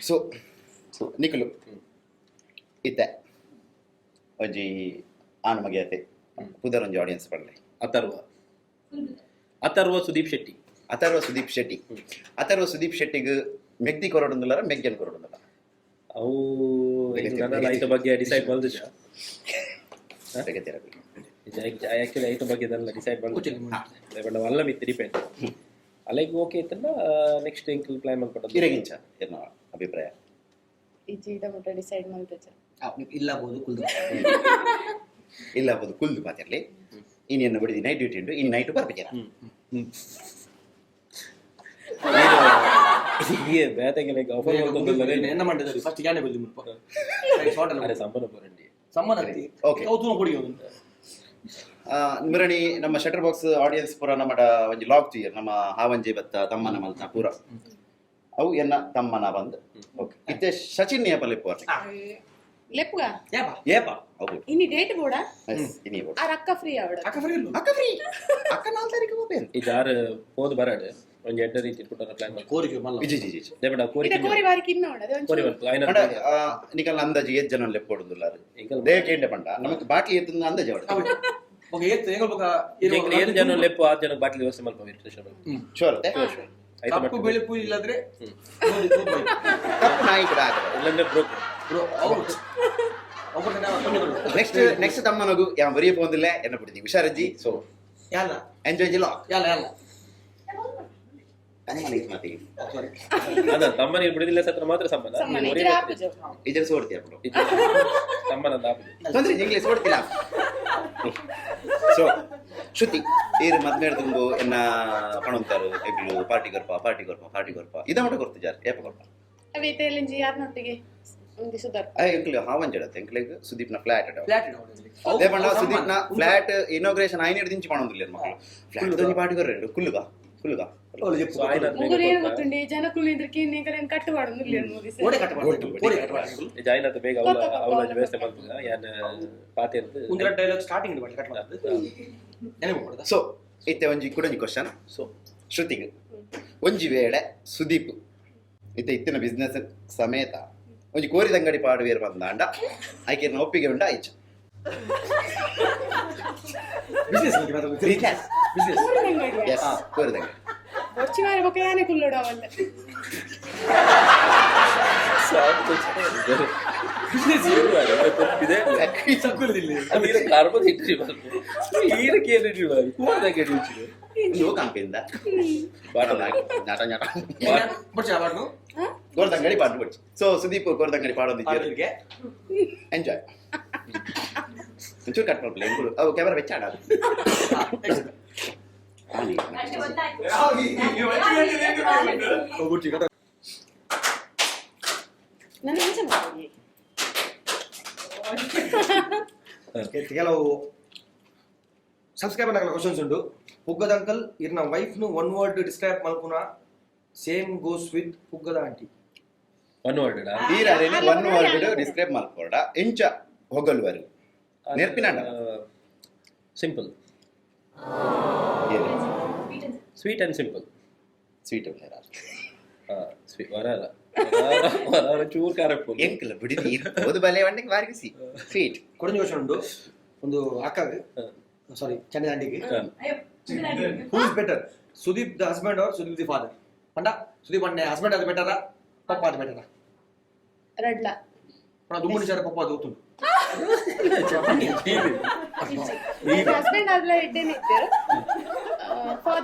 ಸೊ ನಿಖಲು ಇತ್ತೆ ಒಂಜಿ ಆನ್ ಮಗಿಯತೆ ಪುದರ್ ಒಂಜಿ ಆಡಿಯನ್ಸ್ ಪಡಲೆ. ಅಥರ್ವ ಅಥರ್ವ ಸುದೀಪ್ ಶೆಟ್ಟಿ. ಅಥರ್ವ ಸುದೀಪ್ ಶೆಟ್ಟಿ. ಅಥರ್ವ ಸುದೀಪ್ ಶೆಟ್ಟಿಗೆ ಮೆಗ್ದಿ ಕೊರಡುಂದುಲ್ಲಾರ ಮೆಗ್ಗನ್ ಕೊರಡುಂದುಲ್ಲ? ಅವು ನನ್ನ ಐತ ಬಗ್ಗೆ ಡಿಸೈಡ್ ಬಂದಿದ್ದ. ಆಕ್ಚುಲಿ ಐತ ಬಗ್ಗೆ ಇದೆಲ್ಲ ಡಿಸೈಡ್ ಬಂದು ಅಲ್ಲ ಮಿತ್ ಡಿಪೆಂಡ್ ಅಲ್ಲಿಗೆ ಓಕೆ ಇತ್ತಲ್ಲ ನೆಕ್ಸ್ಟ್ ಎಂಕಲ್ ಪ್ಲಾನ್ ಮಾಡ್ಕೊಟ್ಟದ್ದು. ಇರಗಿಂಚ ಎನ್ನ ಅಭಿಪ್ರಾಯ? ಇಜ್ಜಿ ಇದ ಮುಟ್ಟ ಡಿಸೈಡ್ ಮಲ್ತಜ. ಇಲ್ಲ ಬೋದು ಕುಲ್ದು ಇಲ್ಲ ಬೋದು ಕುಲ್ದು ಮಾತಿರ್ಲಿ. ಇನ್ನೇನು ಬಿಡಿದಿ ನೈಟ್ ಡ್ಯೂಟಿ ಉಂಟು ಇನ್ನು ನೈಟ್ ಬರ್ಬೇಕಿರ. ಈ ಬೇತೆಗೆ ಆಫರ್ ಮಾಡ್ಕೊಂಡಲ್ಲ. ಎನ್ನ ಮಂಡದಲ್ಲಿ ಫಸ್ಟ್ ಯಾನೆ ಬಲ್ಲಿ ಮುಲ್ಪ ಶಾರ್ಟ್ ಅರೆ ಸಂಬನ ಬರಂಡಿ. ಸಮ್ಮನ ಅತ್ತಿ. Okay. ಅವು ತೂನ ಕೊಡಿ ಒಂದು. ಮುರಣಿ ನಮ್ಮ ಶಟರ್ ಬಾಕ್ಸ್ ಆಡಿಯನ್ಸ್ ಪೂರ ನಮ್ಮ ಒಂಜಿ ಲಾಗ್ ತೀರ್ ನಮ್ಮ ಹಾವಂಜಿ ಬತ್ತ ತಮ್ಮನ ಮಲ್ತ ಪೂರ ಅವು ಎನ್ನ ತಮ್ಮನ ಬಂದ್. ಓಕೆ, ಇತ್ತೆ ಸಚಿನ್ ನೇಪಲ್ಲಿ ಪೋರ್. ಲೆಪ್ಪುಗ. ಯಾಪ? ಏಪ ಅವು. ಇನಿ ಡೇಟ್ ಬೋಡ. ಎಸ್, ಇನಿ ಬೋಡ. ಆ ರಕ್ಕ ಫ್ರೀ ಆವಡ. ಅಕ್ಕ ಫ್ರೀ ಇಲ್ಲ. ಅಕ್ಕ ಫ್ರೀ, ಅಕ್ಕ 4 ತಾರೀಕು ಹೋಗ್ಬೇನು. ಈ ಜಾರ್ ಪೋದು ಬರಾಡು ಒಂಜಿ ಎಡ್ಡ ರೀತಿ ಪುಟ್ಟನ ಪ್ಲಾನ್ ಮಾಡ್ಕೊ. ಕೋರಿಗೆ ಮಲ್ಲ. ಇಜಿ ಜಿ ಜಿ. ದೇಬಡ ಕೋರಿ. ಇದ ಕೋರಿ ಬಾರಿ ಕಿನ್ನ ಉಂಡು ಅದೇ. ಕೋರಿ ಒಂಚೂರು. ಬರ್ತು ಆಯ್ನ. ಅಂಡ ನಿಕಲ್ ಅಂದಾಜು ಏತ್ ಜನ ಲೆಪ್ಪೊಡುಂದುಲ್ಲಾರು? ಎಂಕಲ್ ದೇಕೇಂಡೆ ಪಂಡ ನಮಕ್ ಬಾಟ್ಲಿ ಎತ್ತುಂದು ಅಂದಾಜು ಅವಡು. ఒక ಏತ್ ಎಂಗಲ್ ಬೊಕ. ಎಂಕಲ್ ಏಳು ಜನ ಲೆಪ್ಪು ಆರು ಜನ ಬಾಟ್ಲಿ ವ್ಯವಸ್ಥೆ ಮಲ್ಪ ರಿಜಿಸ್ಟ್ರೇಷನ್. ಶೋರ್. ಆಯ್ತು. ಕಪ್ಪು ಬಿಳುಪು ಇಲ್ಲದ್ರೆ ಕಪ್ಪು ನಾಯಿ ಕೂಡ ಆಗದ. ಇಲ್ಲಂದ್ರೆ ಬ್ರೋಕ್. ಬ್ರೋ ಅವ್ರು ಅವ್ರು ನೆಕ್ಸ್ಟ್ ನೆಕ್ಸ್ಟ್ ತಮ್ಮನಗು ಯಾ ಬರಿಯ ಪೋಂದಿಲ್ಲ ಎನ್ನ ಬಿಡ್ದಿ ಹುಷಾರಜ್ಜಿ ಸೊ ಯಾಲ. ಎಂಜಾಯ್ ಜಿ ಲಾಕ್. ಯಾಲ ಯಾಲ. ಮಾತಿ. ಸಾರಿ. ಅದ ತಮ್ಮನಿಗೆ ಬಿಡುದಿಲ್ಲ ಸತ್ರ ಮಾತ್ರ ಸಂಬಂಧ. ಸಮ್ಮನ ಇದ್ರ ಆಪುಜು. ಇದರ ಸೋಡ್ತೀಯ ಬಿಡು. ತಮ್ಮನ ಆಪುಜು. ತೊಂದ್ರೆ ಇಂಗ್ಲೀಷ್ ಓಡ್ತಿಲ್ಲ. ಸೊ ಶ್ರುತಿ ಏರು ಮದ್ಮೇಡ ತುಂಬು ಎನ್ನ ಪಣಂತಾರು ಎಗ್ಲು ಪಾರ್ಟಿ ಕೊರ್ಪ ಪಾರ್ಟಿ ಕೊರ್ಪ ಪಾರ್ಟಿ ಕೊರ್ಪ ಇದ ಮಟ ಕೊರ್ತು ಜಾರ್ ಏಪ ಕೊರ್ಪ? ಅವೇತೆ ಎಲ್ಲಿಂಜಿ ಯಾರ್ನೊಟ್ಟಿಗೆ ಒಂದು ಸುಧಾರ್. ಆ ಎಂಕ್ಲು ಹಾವಂಜಡತ್ತೆ ಎಂಕ್ಲೆಗ್ ಸುದೀಪ್ನ ಫ್ಲಾಟ್ ಅಡ. ಫ್ಲಾಟ್. ಅದೇ ಪಂಡ ಸುದೀಪ್ನ ಫ್ಲಾಟ್ ಇನಾಗ್ರೇಷನ್ ಐನೇడు ದಿಂಚಿ ಪಣೊಂದಿಲ್ಲ ಮಕ್ಕಳು ಫ್ಲಾಟ್ ದೊಂಜಿ ಪಾರ್ಟಿ ಕೊರ್ರೆಂಡು ಕುಲ್ಲುಗ ಕುಲ್ಲುಗ. ಸೊ ಆಯ್ನ. ಮುಗುರು ಏನು ಗೊತ್ತುಂಡಿ ಜನಕುಲು ಇದ್ರಕ್ಕೆ ಇನ್ನೇಕಲೇನು ಕಟ್ಟುವಾಡು ನುಲ್ಲೇನು ಮೋದಿ. ಓಡೆ ಕಟ್ ಮಾಡ್ತಾರೆ, ಓಡೆ ಕಟ್ ಮಾಡ್ತಾರೆ. ಜಾಯಿನ್ ಆತ ಬೇಗ ಅವಳ ಅವಳ ವ್ಯವಸ್ಥೆ ಮಲ್ಪುಗ ಯಾನ್ ಪಾತೆ ಇರ್ದು. ಒಂದೆರಡು ಡೈಲಾಗ್ ಸ್ಟಾರ್ಟಿಂಗ್ ಮಾಡಿ ಕಟ್ ಮಾಡ್ತಾರೆ, ನೆನಪು ಕೊಡದ. ಸೊ ಇತ್ತೆ ಒಂಜಿ ಕುಡೊಂಜಿ ಕ್ವಶನ್. ಸೊ ಶ್ರುತಿಗ್ ಒಂಜಿ ವೇಳೆ ಸುದೀಪ್ ಇತ್ತೆ ಇತ್ತಿನ ಬಿಸ್ನೆಸ್ ಸಮೇತ ಒಂಜಿ ಕೋರಿದಂಗಡಿ ಪಾಡುವೇರು ಬಂದಾಂಡ ಆಯ್ಕೆ ಒಪ್ಪಿಗೆ ಉಂಡ ಆಯ್ತು? ಬಿಸ್ನೆಸ್ ಬಗ್ಗೆ ಮಾತಾಡ್ತೀವಿ. ಬಿಸ್ನೆಸ್. ಎಸ್, ಕೋರಿದಂಗಡಿ. ಬೊಚ್ಚಿ ಮಾರಿ ಬೊಕ್ಕ ಯಾನೆ ಕುಲ್ಲೋಡು ಅವಲ್ಲ. ಬಿಸ್ನೆಸ್. ಇದೆ. ಸಕ್ಕುಲದಿಲ್ಲ. ಕಾರ್ಬನ್ ಇಟ್ಟು ಈರಕ್ಕೆ ಏನು ಕೋರಿದಂಗಡಿ ಇಟ್ಟು. ಲೋಕಾಂಪಿಂದ ಬಾಟ. ನಾಟ ನಾಟ. ಬಟ್ ಯಾವಾಗಲೂ ಕೋರಿದಂಗಡಿ ಪಾಡು ಬಿಡ್ಚಿ. ಸೊ ಸುದೀಪ್ ಕೋರಿದಂಗಡಿ ಪಾಡೊಂದಿದ್ದೀರಿ. ಅವ್ರಿಗೆ ಎಂಜಾಯ್. ಒಂಚೂರು ಕಟ್ ಮಾಡ್ಲಿ ಎಂಕುಲು ಅವು ಕ್ಯಾಮರಾ ಬೆಚ್ಚಾಡ. ನನ್ನ ಇಂಚ ಮಾಡಿ. ಕೆಲವು ಸಬ್ಸ್ಕ್ರೈಬರ್ ಆಗಲ ಕ್ವಶನ್ಸ್ ಉಂಟು. ಪುಗ್ಗದ ಅಂಕಲ್ ಇರ್ನ ವೈಫ್ ನು ಒನ್ ವರ್ಡ್ ಡಿಸ್ಕ್ರೈಬ್ ಮಲ್ಪುನ, ಸೇಮ್ ಗೋಸ್ ವಿತ್ ಪುಗ್ಗದ ಆಂಟಿ. One word. ಈರಾರೇನು ಒನ್ ವರ್ಡ್ ಡಿಸ್ಕ್ರೈಬ್ ಮಲ್ಪೋಡ ಇಂಚ ಹೊಗಲ್ವರು ನೆರ್ಪಿನಾಂಡ. Simple, sweet and simple. Sweet. Sweet ವರಾರ ವರಾರ ಚೂರು ಖಾರ. ಎಂಕಲ ಬಿಡಿದಿ ಓದು ಬಲೆ ವಂಡಿಗೆ ಬಾರಿಗಿಸಿ ಸ್ವೀಟ್. ಕೊಡಂಜಿ ಕ್ವಶನ್ ಉಂಟು ಒಂದು ಅಕ್ಕಗೆ, ಸಾರಿ, ಚಂಡಿ ಆಂಟಿಗೆ. Who is better, Sudeep the husband or Sudeep the father? ಪಂಡ ಸುದೀಪ್ ಅಣ್ಣೆ ಹಸ್ಬೆಂಡ್ ಅದು ಬೆಟರಾ, ಪಪ್ಪ ಅದು ಬೆಟರಾ? ರಡ್ಲ. ಪಂಡ ದುಮ್ಮು ನಿಚಾರ ಪಪ್ಪ ಅದು ಗೊತ್ತುಂಟು. ಹಸ್ಬೆಂಡ್ ಆದ್ಲ ಎಡ್ಡೆ ನಿತ್ಯರು.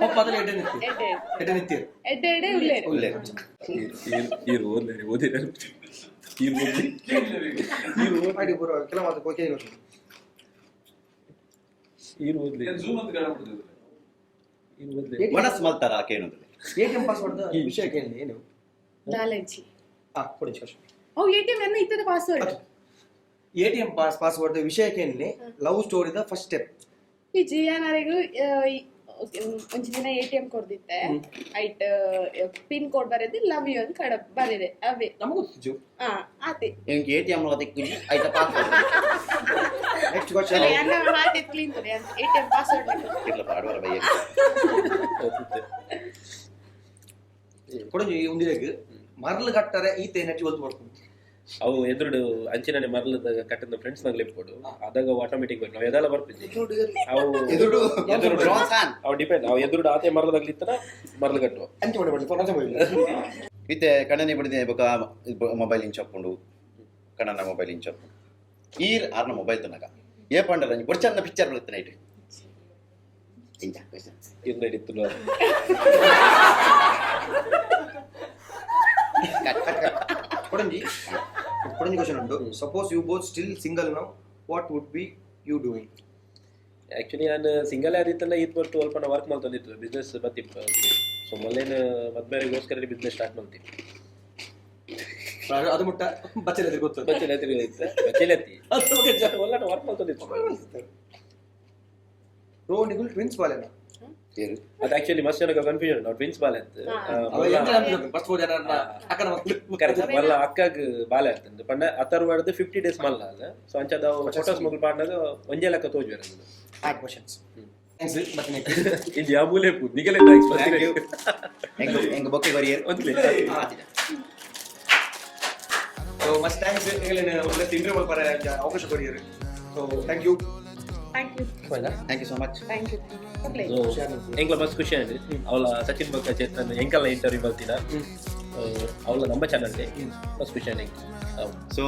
ಪಪ್ಪ ಅದಲ್ಲ ಎಡ್ಡೆ ನಿತ್ಯರು. ಎಡ್ಡೆ. ಎಡ್ಡೆ ನಿತ್ಯರು. ಎಡ್ಡೆ ಎಡ್ಡೆ ಉಲ್ಲೇರು. ಉಲ್ಲೇರು. ಈರು ಓದ್ಲೇರಿ ಓದಿರ ಈರು ಓದ್ಲಿ ಈರು. ಆಯ್ತು, ಬರುವ ಕೆಲವು ಮಾತು ಕೇಳಿ ಕ್ವಶನ್. ಈರು ಓದ್ಲಿ ಈರು ಓದ್ಲಿ. ಮನಸ್ ಮಲ್ತಾರ ಕೇಳುದಿಲ್ಲ. ಎಟಿಎಂ ಪಾಸ್ವರ್ಡ್ ವಿಷಯ ಕೇಳಿ ಏನು? ದಾಲಜ್ಜಿ. ಹಾ, ಕೊಡಿ ಕ್ವಶನ್. ಅವು ಎಟಿಎಂ ಎನ್ನ ಇತ್ತದ ಪಾಸ್ವರ್ಡ್. ಎಟಿಎಂ ಪಾಸ್ವರ್ಡ್ ವಿಷಯ ಕೇಳಿ ಲವ್ ಸ್ಟೋರಿದ ಫಸ್ಟ್ ಸ್ಟೆಪ್. ಈ ಜಿಯಾನರಿಗೂ ಒಂಜಿ ದಿನ ಎಟಿಎಂ ಕೊಡ್ದಿತ್ತೆ ಐಟ್ ಪಿನ್ ಕೋಡ್ ಬರೆದು ಲವ್ you ಅಂತ ಕಡ ಬರೆದೆ ಅವೇ. ನಮಗೂ ಗೊತ್ತಿತ್ತು. ಹಾ ಆತೆ. ಎಂಕ್ ಎಟಿಎಂ ಅದಕ್ಕೆ ಆಯ್ತಾ ಪಾಸ್ವರ್ಡ್? Next question. ಅನ್ನ ಹಾರ್ಟ್ ಕ್ಲೀನ್ ಎಟಿಎಂ ಪಾಸ್ವರ್ಡ್. ಇರ್ಲ ಪಾಡುವರ ಬಯ್ಯ. ಕೊಡಂಜಿ ಉಂದಿರೆಗ್ ಮರಳು ಕಟ್ಟರೆ ಈತ ಎನರ್ಜಿ ಒಲ್ತು ಬರ್ಕೊಂಡು. ಅವು ಎದುರುಡು ಅಂಚಿನ ಮರಳದ ಕಟ್ಟದ ಫ್ರೆಂಡ್ಸ್ ನಂಗೆ ಲೆಪ್ಪೋಡು ಅದಾಗ ಆಟೋಮೆಟಿಕ್ ಬರ್ನು ಅವು ಎದೆಲ್ಲ ಬರ್ಪಿದ್ದಿ ಅವು. ಎದುರುಡು. ಎದುರುಡು. ಜಾನ್ಸನ್. ಅವು ಡಿಪೆಂಡ್ ಅವು ಎದುರುಡು ಆತೆ ಮರಳದಾಗ್ಲಿತ್ತನ ಮರಳು ಕಟ್ಟುವ. ಅಂಚೆ ಮಾಡಿ ಮಾಡಿ ಫೋನ್ ಅಂಚೆ. ಇತ್ತೆ ಕಣ್ಣನೆ ಬಿಡಿದೆ ಬೊಕ ಮೊಬೈಲ್ ಇಂಚಪ್ಪುಂಡು ಕಣ್ಣನ ಮೊಬೈಲ್ ಇಂಚಪ್ಪುಂಡು ಈರ್ ಆರ್ನ ಮೊಬೈಲ್ ತನಕ ಏ ಪಂಡರ ಬೊಡ್ಚನ್ನ ಪಿಕ್ಚರ್ ಬರುತ್ತೆ ನೈಟ್ ಇಂಚ ಕ್ವಶನ್. ಇರ್ನ ಹಿಡಿತು. ಕಟ್ ಕಟ್ ಕಟ್. ಕೊಡಂಜಿ ಕೊಡಂಜಿ ಕ್ವಶನ್ ಉಂಟು. Suppose you both still single now, what would be you doing? Actually ನಾನು ಸಿಂಗಲ್ ಆದಿತ್ತಲ್ಲ, ಈತ್ ಬರ್ತು ಅಲ್ಪ ವರ್ಕ್ ಮಾಡ್ತಂದಿತ್ತು, ಬಿಸ್ನೆಸ್ ಬತ್ತಿತ್ತು. ಸೊ ಮೊದಲೇನು ಮದ್ಮೇರೆಗೋಸ್ಕರ ಬಿಸ್ನೆಸ್ ಸ್ಟಾರ್ಟ್ ಮಾಡ್ತೀನಿ. ಅದು ಮುಟ್ಟ ಬಚ್ಚಲ ಗೊತ್ತು. ಬಚ್ಚಲೆ ಬಚ್ಚಲೆ ಒಲ್ಲ ವರ್ಕ್ ಮಾಡ್ತಂದಿತ್ತು. ರೋನಿಗಳು ಟ್ವಿನ್ಸ್ ಬಾಲೇನ? ಅದು ಆಕ್ಚುಲಿ ಮಸ್ತ್ ಜನಕ್ಕೆ ಕನ್ಫ್ಯೂಷನ್, ನಾವು ಟ್ವಿನ್ಸ್ ಬಾಲೆ ಅಂತ. ಫಸ್ಟ್ 4 ಜನ ಅಕ್ಕನ ಮಕ್ಕಳು. ಕರೆಕ್ಟ್, ಮಲ್ಲ ಅಕ್ಕಗ್ ಬಾಲೆ ಆಗ್ತದೆ ಪಂಡ ಅಥರ್ವಾಡ್ದು 50 ಡೇಸ್ ಮಲ್ಲ ಅಲ್ಲ. ಸೊ ಅಂಚದ ಫೋಟೋಸ್ ಮಗು ಪಾಡ್ನಾಗ ಒಂಜೇ ಲೆಕ್ಕ ತೋಜುವೆರ್. ಆಯ್ತು, ಕ್ವಶನ್ಸ್ thanks ಮತ್ತೆ. ಇಂಜಿ ಯಾಬೂಲೆ ಪೂ ನಿಗಲೆ thanks. Thank you. ಎಂಗ್ ಎಂಗ್ ಬೊಕ್ಕೆ ಕೊರಿಯರ್. ಒಂದ್ಲೆ. ಸೊ ಮಸ್ತ್ thanks, ಎಂಗಲೇನು ಒಳ್ಳೆ ಇಂಟರ್ವ್ಯೂ ಮಲ್ಪರೆ ಅವಕಾಶ ಕೊಡಿಯರು. So thank you. Thank you. Thank you so much. Thank you. So ಎಂಕ್ಲ ಮಸ್ತ್ ಖುಷಿ ಆಯ್ತು. ಅವಳ ಸಚಿನ್ ಬೊಕ್ಕ ಚೇತನ್ ಎಂಕಲ್ಲ ಇಂಟರ್ವ್ಯೂ ಮಲ್ತಿನ, ಅವಳ ನಮ್ಮ ಚಾನಲ್ ಮಸ್ತ್ ಖುಷಿ ಆಯ್ತು ಎಂಕ್. ಸೊ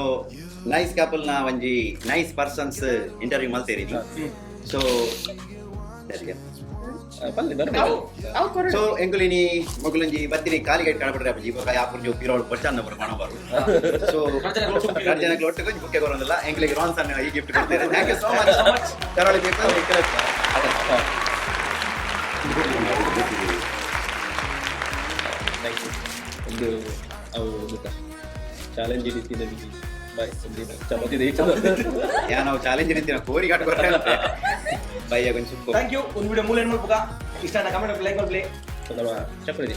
ನೈಸ್ ಕಪಲ್ ನ ಒಂಜಿ ನೈಸ್ ಪರ್ಸನ್ಸ್ ಇಂಟರ್ವ್ಯೂ ಮಲ್ತೇರಿ. ಸೊ ಪಲ್ಲೆ ಬರ್ಬೇಕು. ಅವು ಕೊರಡು. ಸೊ ಎಂಕುಲಿನಿ ಮೊಗುಲಂಜಿ ಬತ್ತಿನಿ ಕಾಲಿಗೇಟ್ ಕಾಣಬಿಟ್ರೆ ಅಪ್ಪ ಜೀವಕ ಯಾಪುರ್ಜಿ ಪಿರೋಡ್ ಬಚ್ಚಾಂದ ಬರ ಕಾಣಬಾರು. ಸೊ ಜನಕ್ಕೆ ಒಟ್ಟಿಗೆ ಒಂಜಿ ಬುಕ್ಕೆ ಬರೋದಿಲ್ಲ. ಎಂಕ್ಲಿಗೆ ರಾನ್ಸ್ ಅನ್ನ ಈ ಗಿಫ್ಟ್ ಕೊಡ್ತೇನೆ. Thank you so much so much ತರಳಿ ಬೇಕು. Thank you. ಒಂದು ಅವು ಗೊತ್ತಾ ಚಾಲೆಂಜ್ ರೀತಿ ನಮಗೆ ಬಾಯ್ ಚಪಾತಿ. ಯಾ ನಾವು ಚಾಲೆಂಜ್ ನಿಂತಿನ ಕೋರಿ ಕಾಟ್ ಕೊಟ್ಟೆ ಬಯ್ಯ ಕೊಂಚ ಸುಕ್ಕು. Thank you. ಒಂದು ವಿಡಿಯೋ ಮೂಲ ಏನು ಮಲ್ಪುಗ, ಇಷ್ಟ ಕಮೆಂಟ್ ಲೈಕ್ ಮಲ್ಪ್ಲೆ. ನಮ್ಮ ಚಪ್ಪಲಿ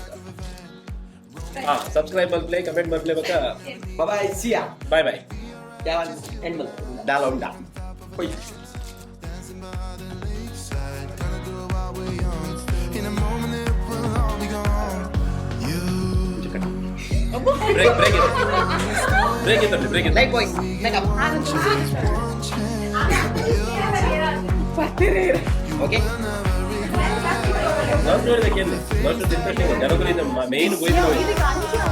ಹಾಂ ಸಬ್ಸ್ಕ್ರೈಬ್ ಮಲ್ಪ್ಲೆ, ಕಮೆಂಟ್ ಮಲ್ಪ್ಲೆ ಬಕ್ಕ. ಬಾಯ್, ಸಿಯಾ. Bye bye. ಯಾವ ಎಂಡ್ ಮಲ್ಪ. ದಾಲ ಉಂಡಾ. ಹೋಯ್. Lakeside, gonna do it while we're young. In a moment it will all be gone. You break break break ಇತ್ತು, ಬ್ರೇಕ್ ಇತ್ತು. Like boys. Okay. Love story ಕೇಳಿ, ಲವ್ ಸ್ಟೋರಿ ಇಂಟ್ರೆಸ್ಟಿಂಗ್ ಜನಗಳು ಇದು ಮೇನ್ ಗೋಯ್ತು. ಇದಕ್ಕೆ ಅಂಚಿನ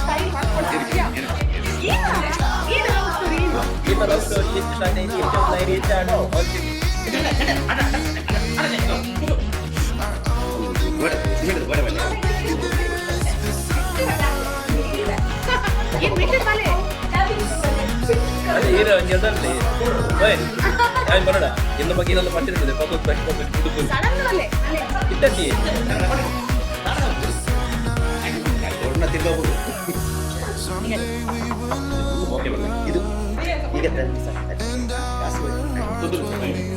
ಸ್ಟೈಲ್ ಮಾಡ್ಕೊಳ. ಏನು ಲವ್ ಸ್ಟೋರಿ? ಈ love story ಎಷ್ಟು ಸ್ಟಾರ್ಟ್ ಆಯ್ತು, ಎಷ್ಟು ಲೈನ್ ಹೆಚ್ಚು ಆಡೋ. ಗೋಡೆ ಸಿಮೆಂಟ್ ಗೋಡೆ ಬಳ್ಳಿ. ಏನು ಬಿಟ್ಟೆ ಬಾಲೆ. ಅದೇ ಏನು ಹಂಗೆ ಅದರಲ್ಲಿ ಓಯ್ ನಾನು ಬರೋಣ ಇನ್ನ ಬಗ್ಗೆ ಇದೆಲ್ಲ ಪಟ್ಟಿರ್ತದೆ ಪಕ್ಕ ಪಕ್ಕ ಪಕ್ಕ. ಸಡನ್ ಬಾಲೆ ಅಲೆ. ಇಟ್ಟತಿ. ರೋಡ್ನ ತಿರ್ಗೋಗ್ಬೋದು. ಓಕೆ ಬನ್ನಿ. ಇದು ಈಗ and I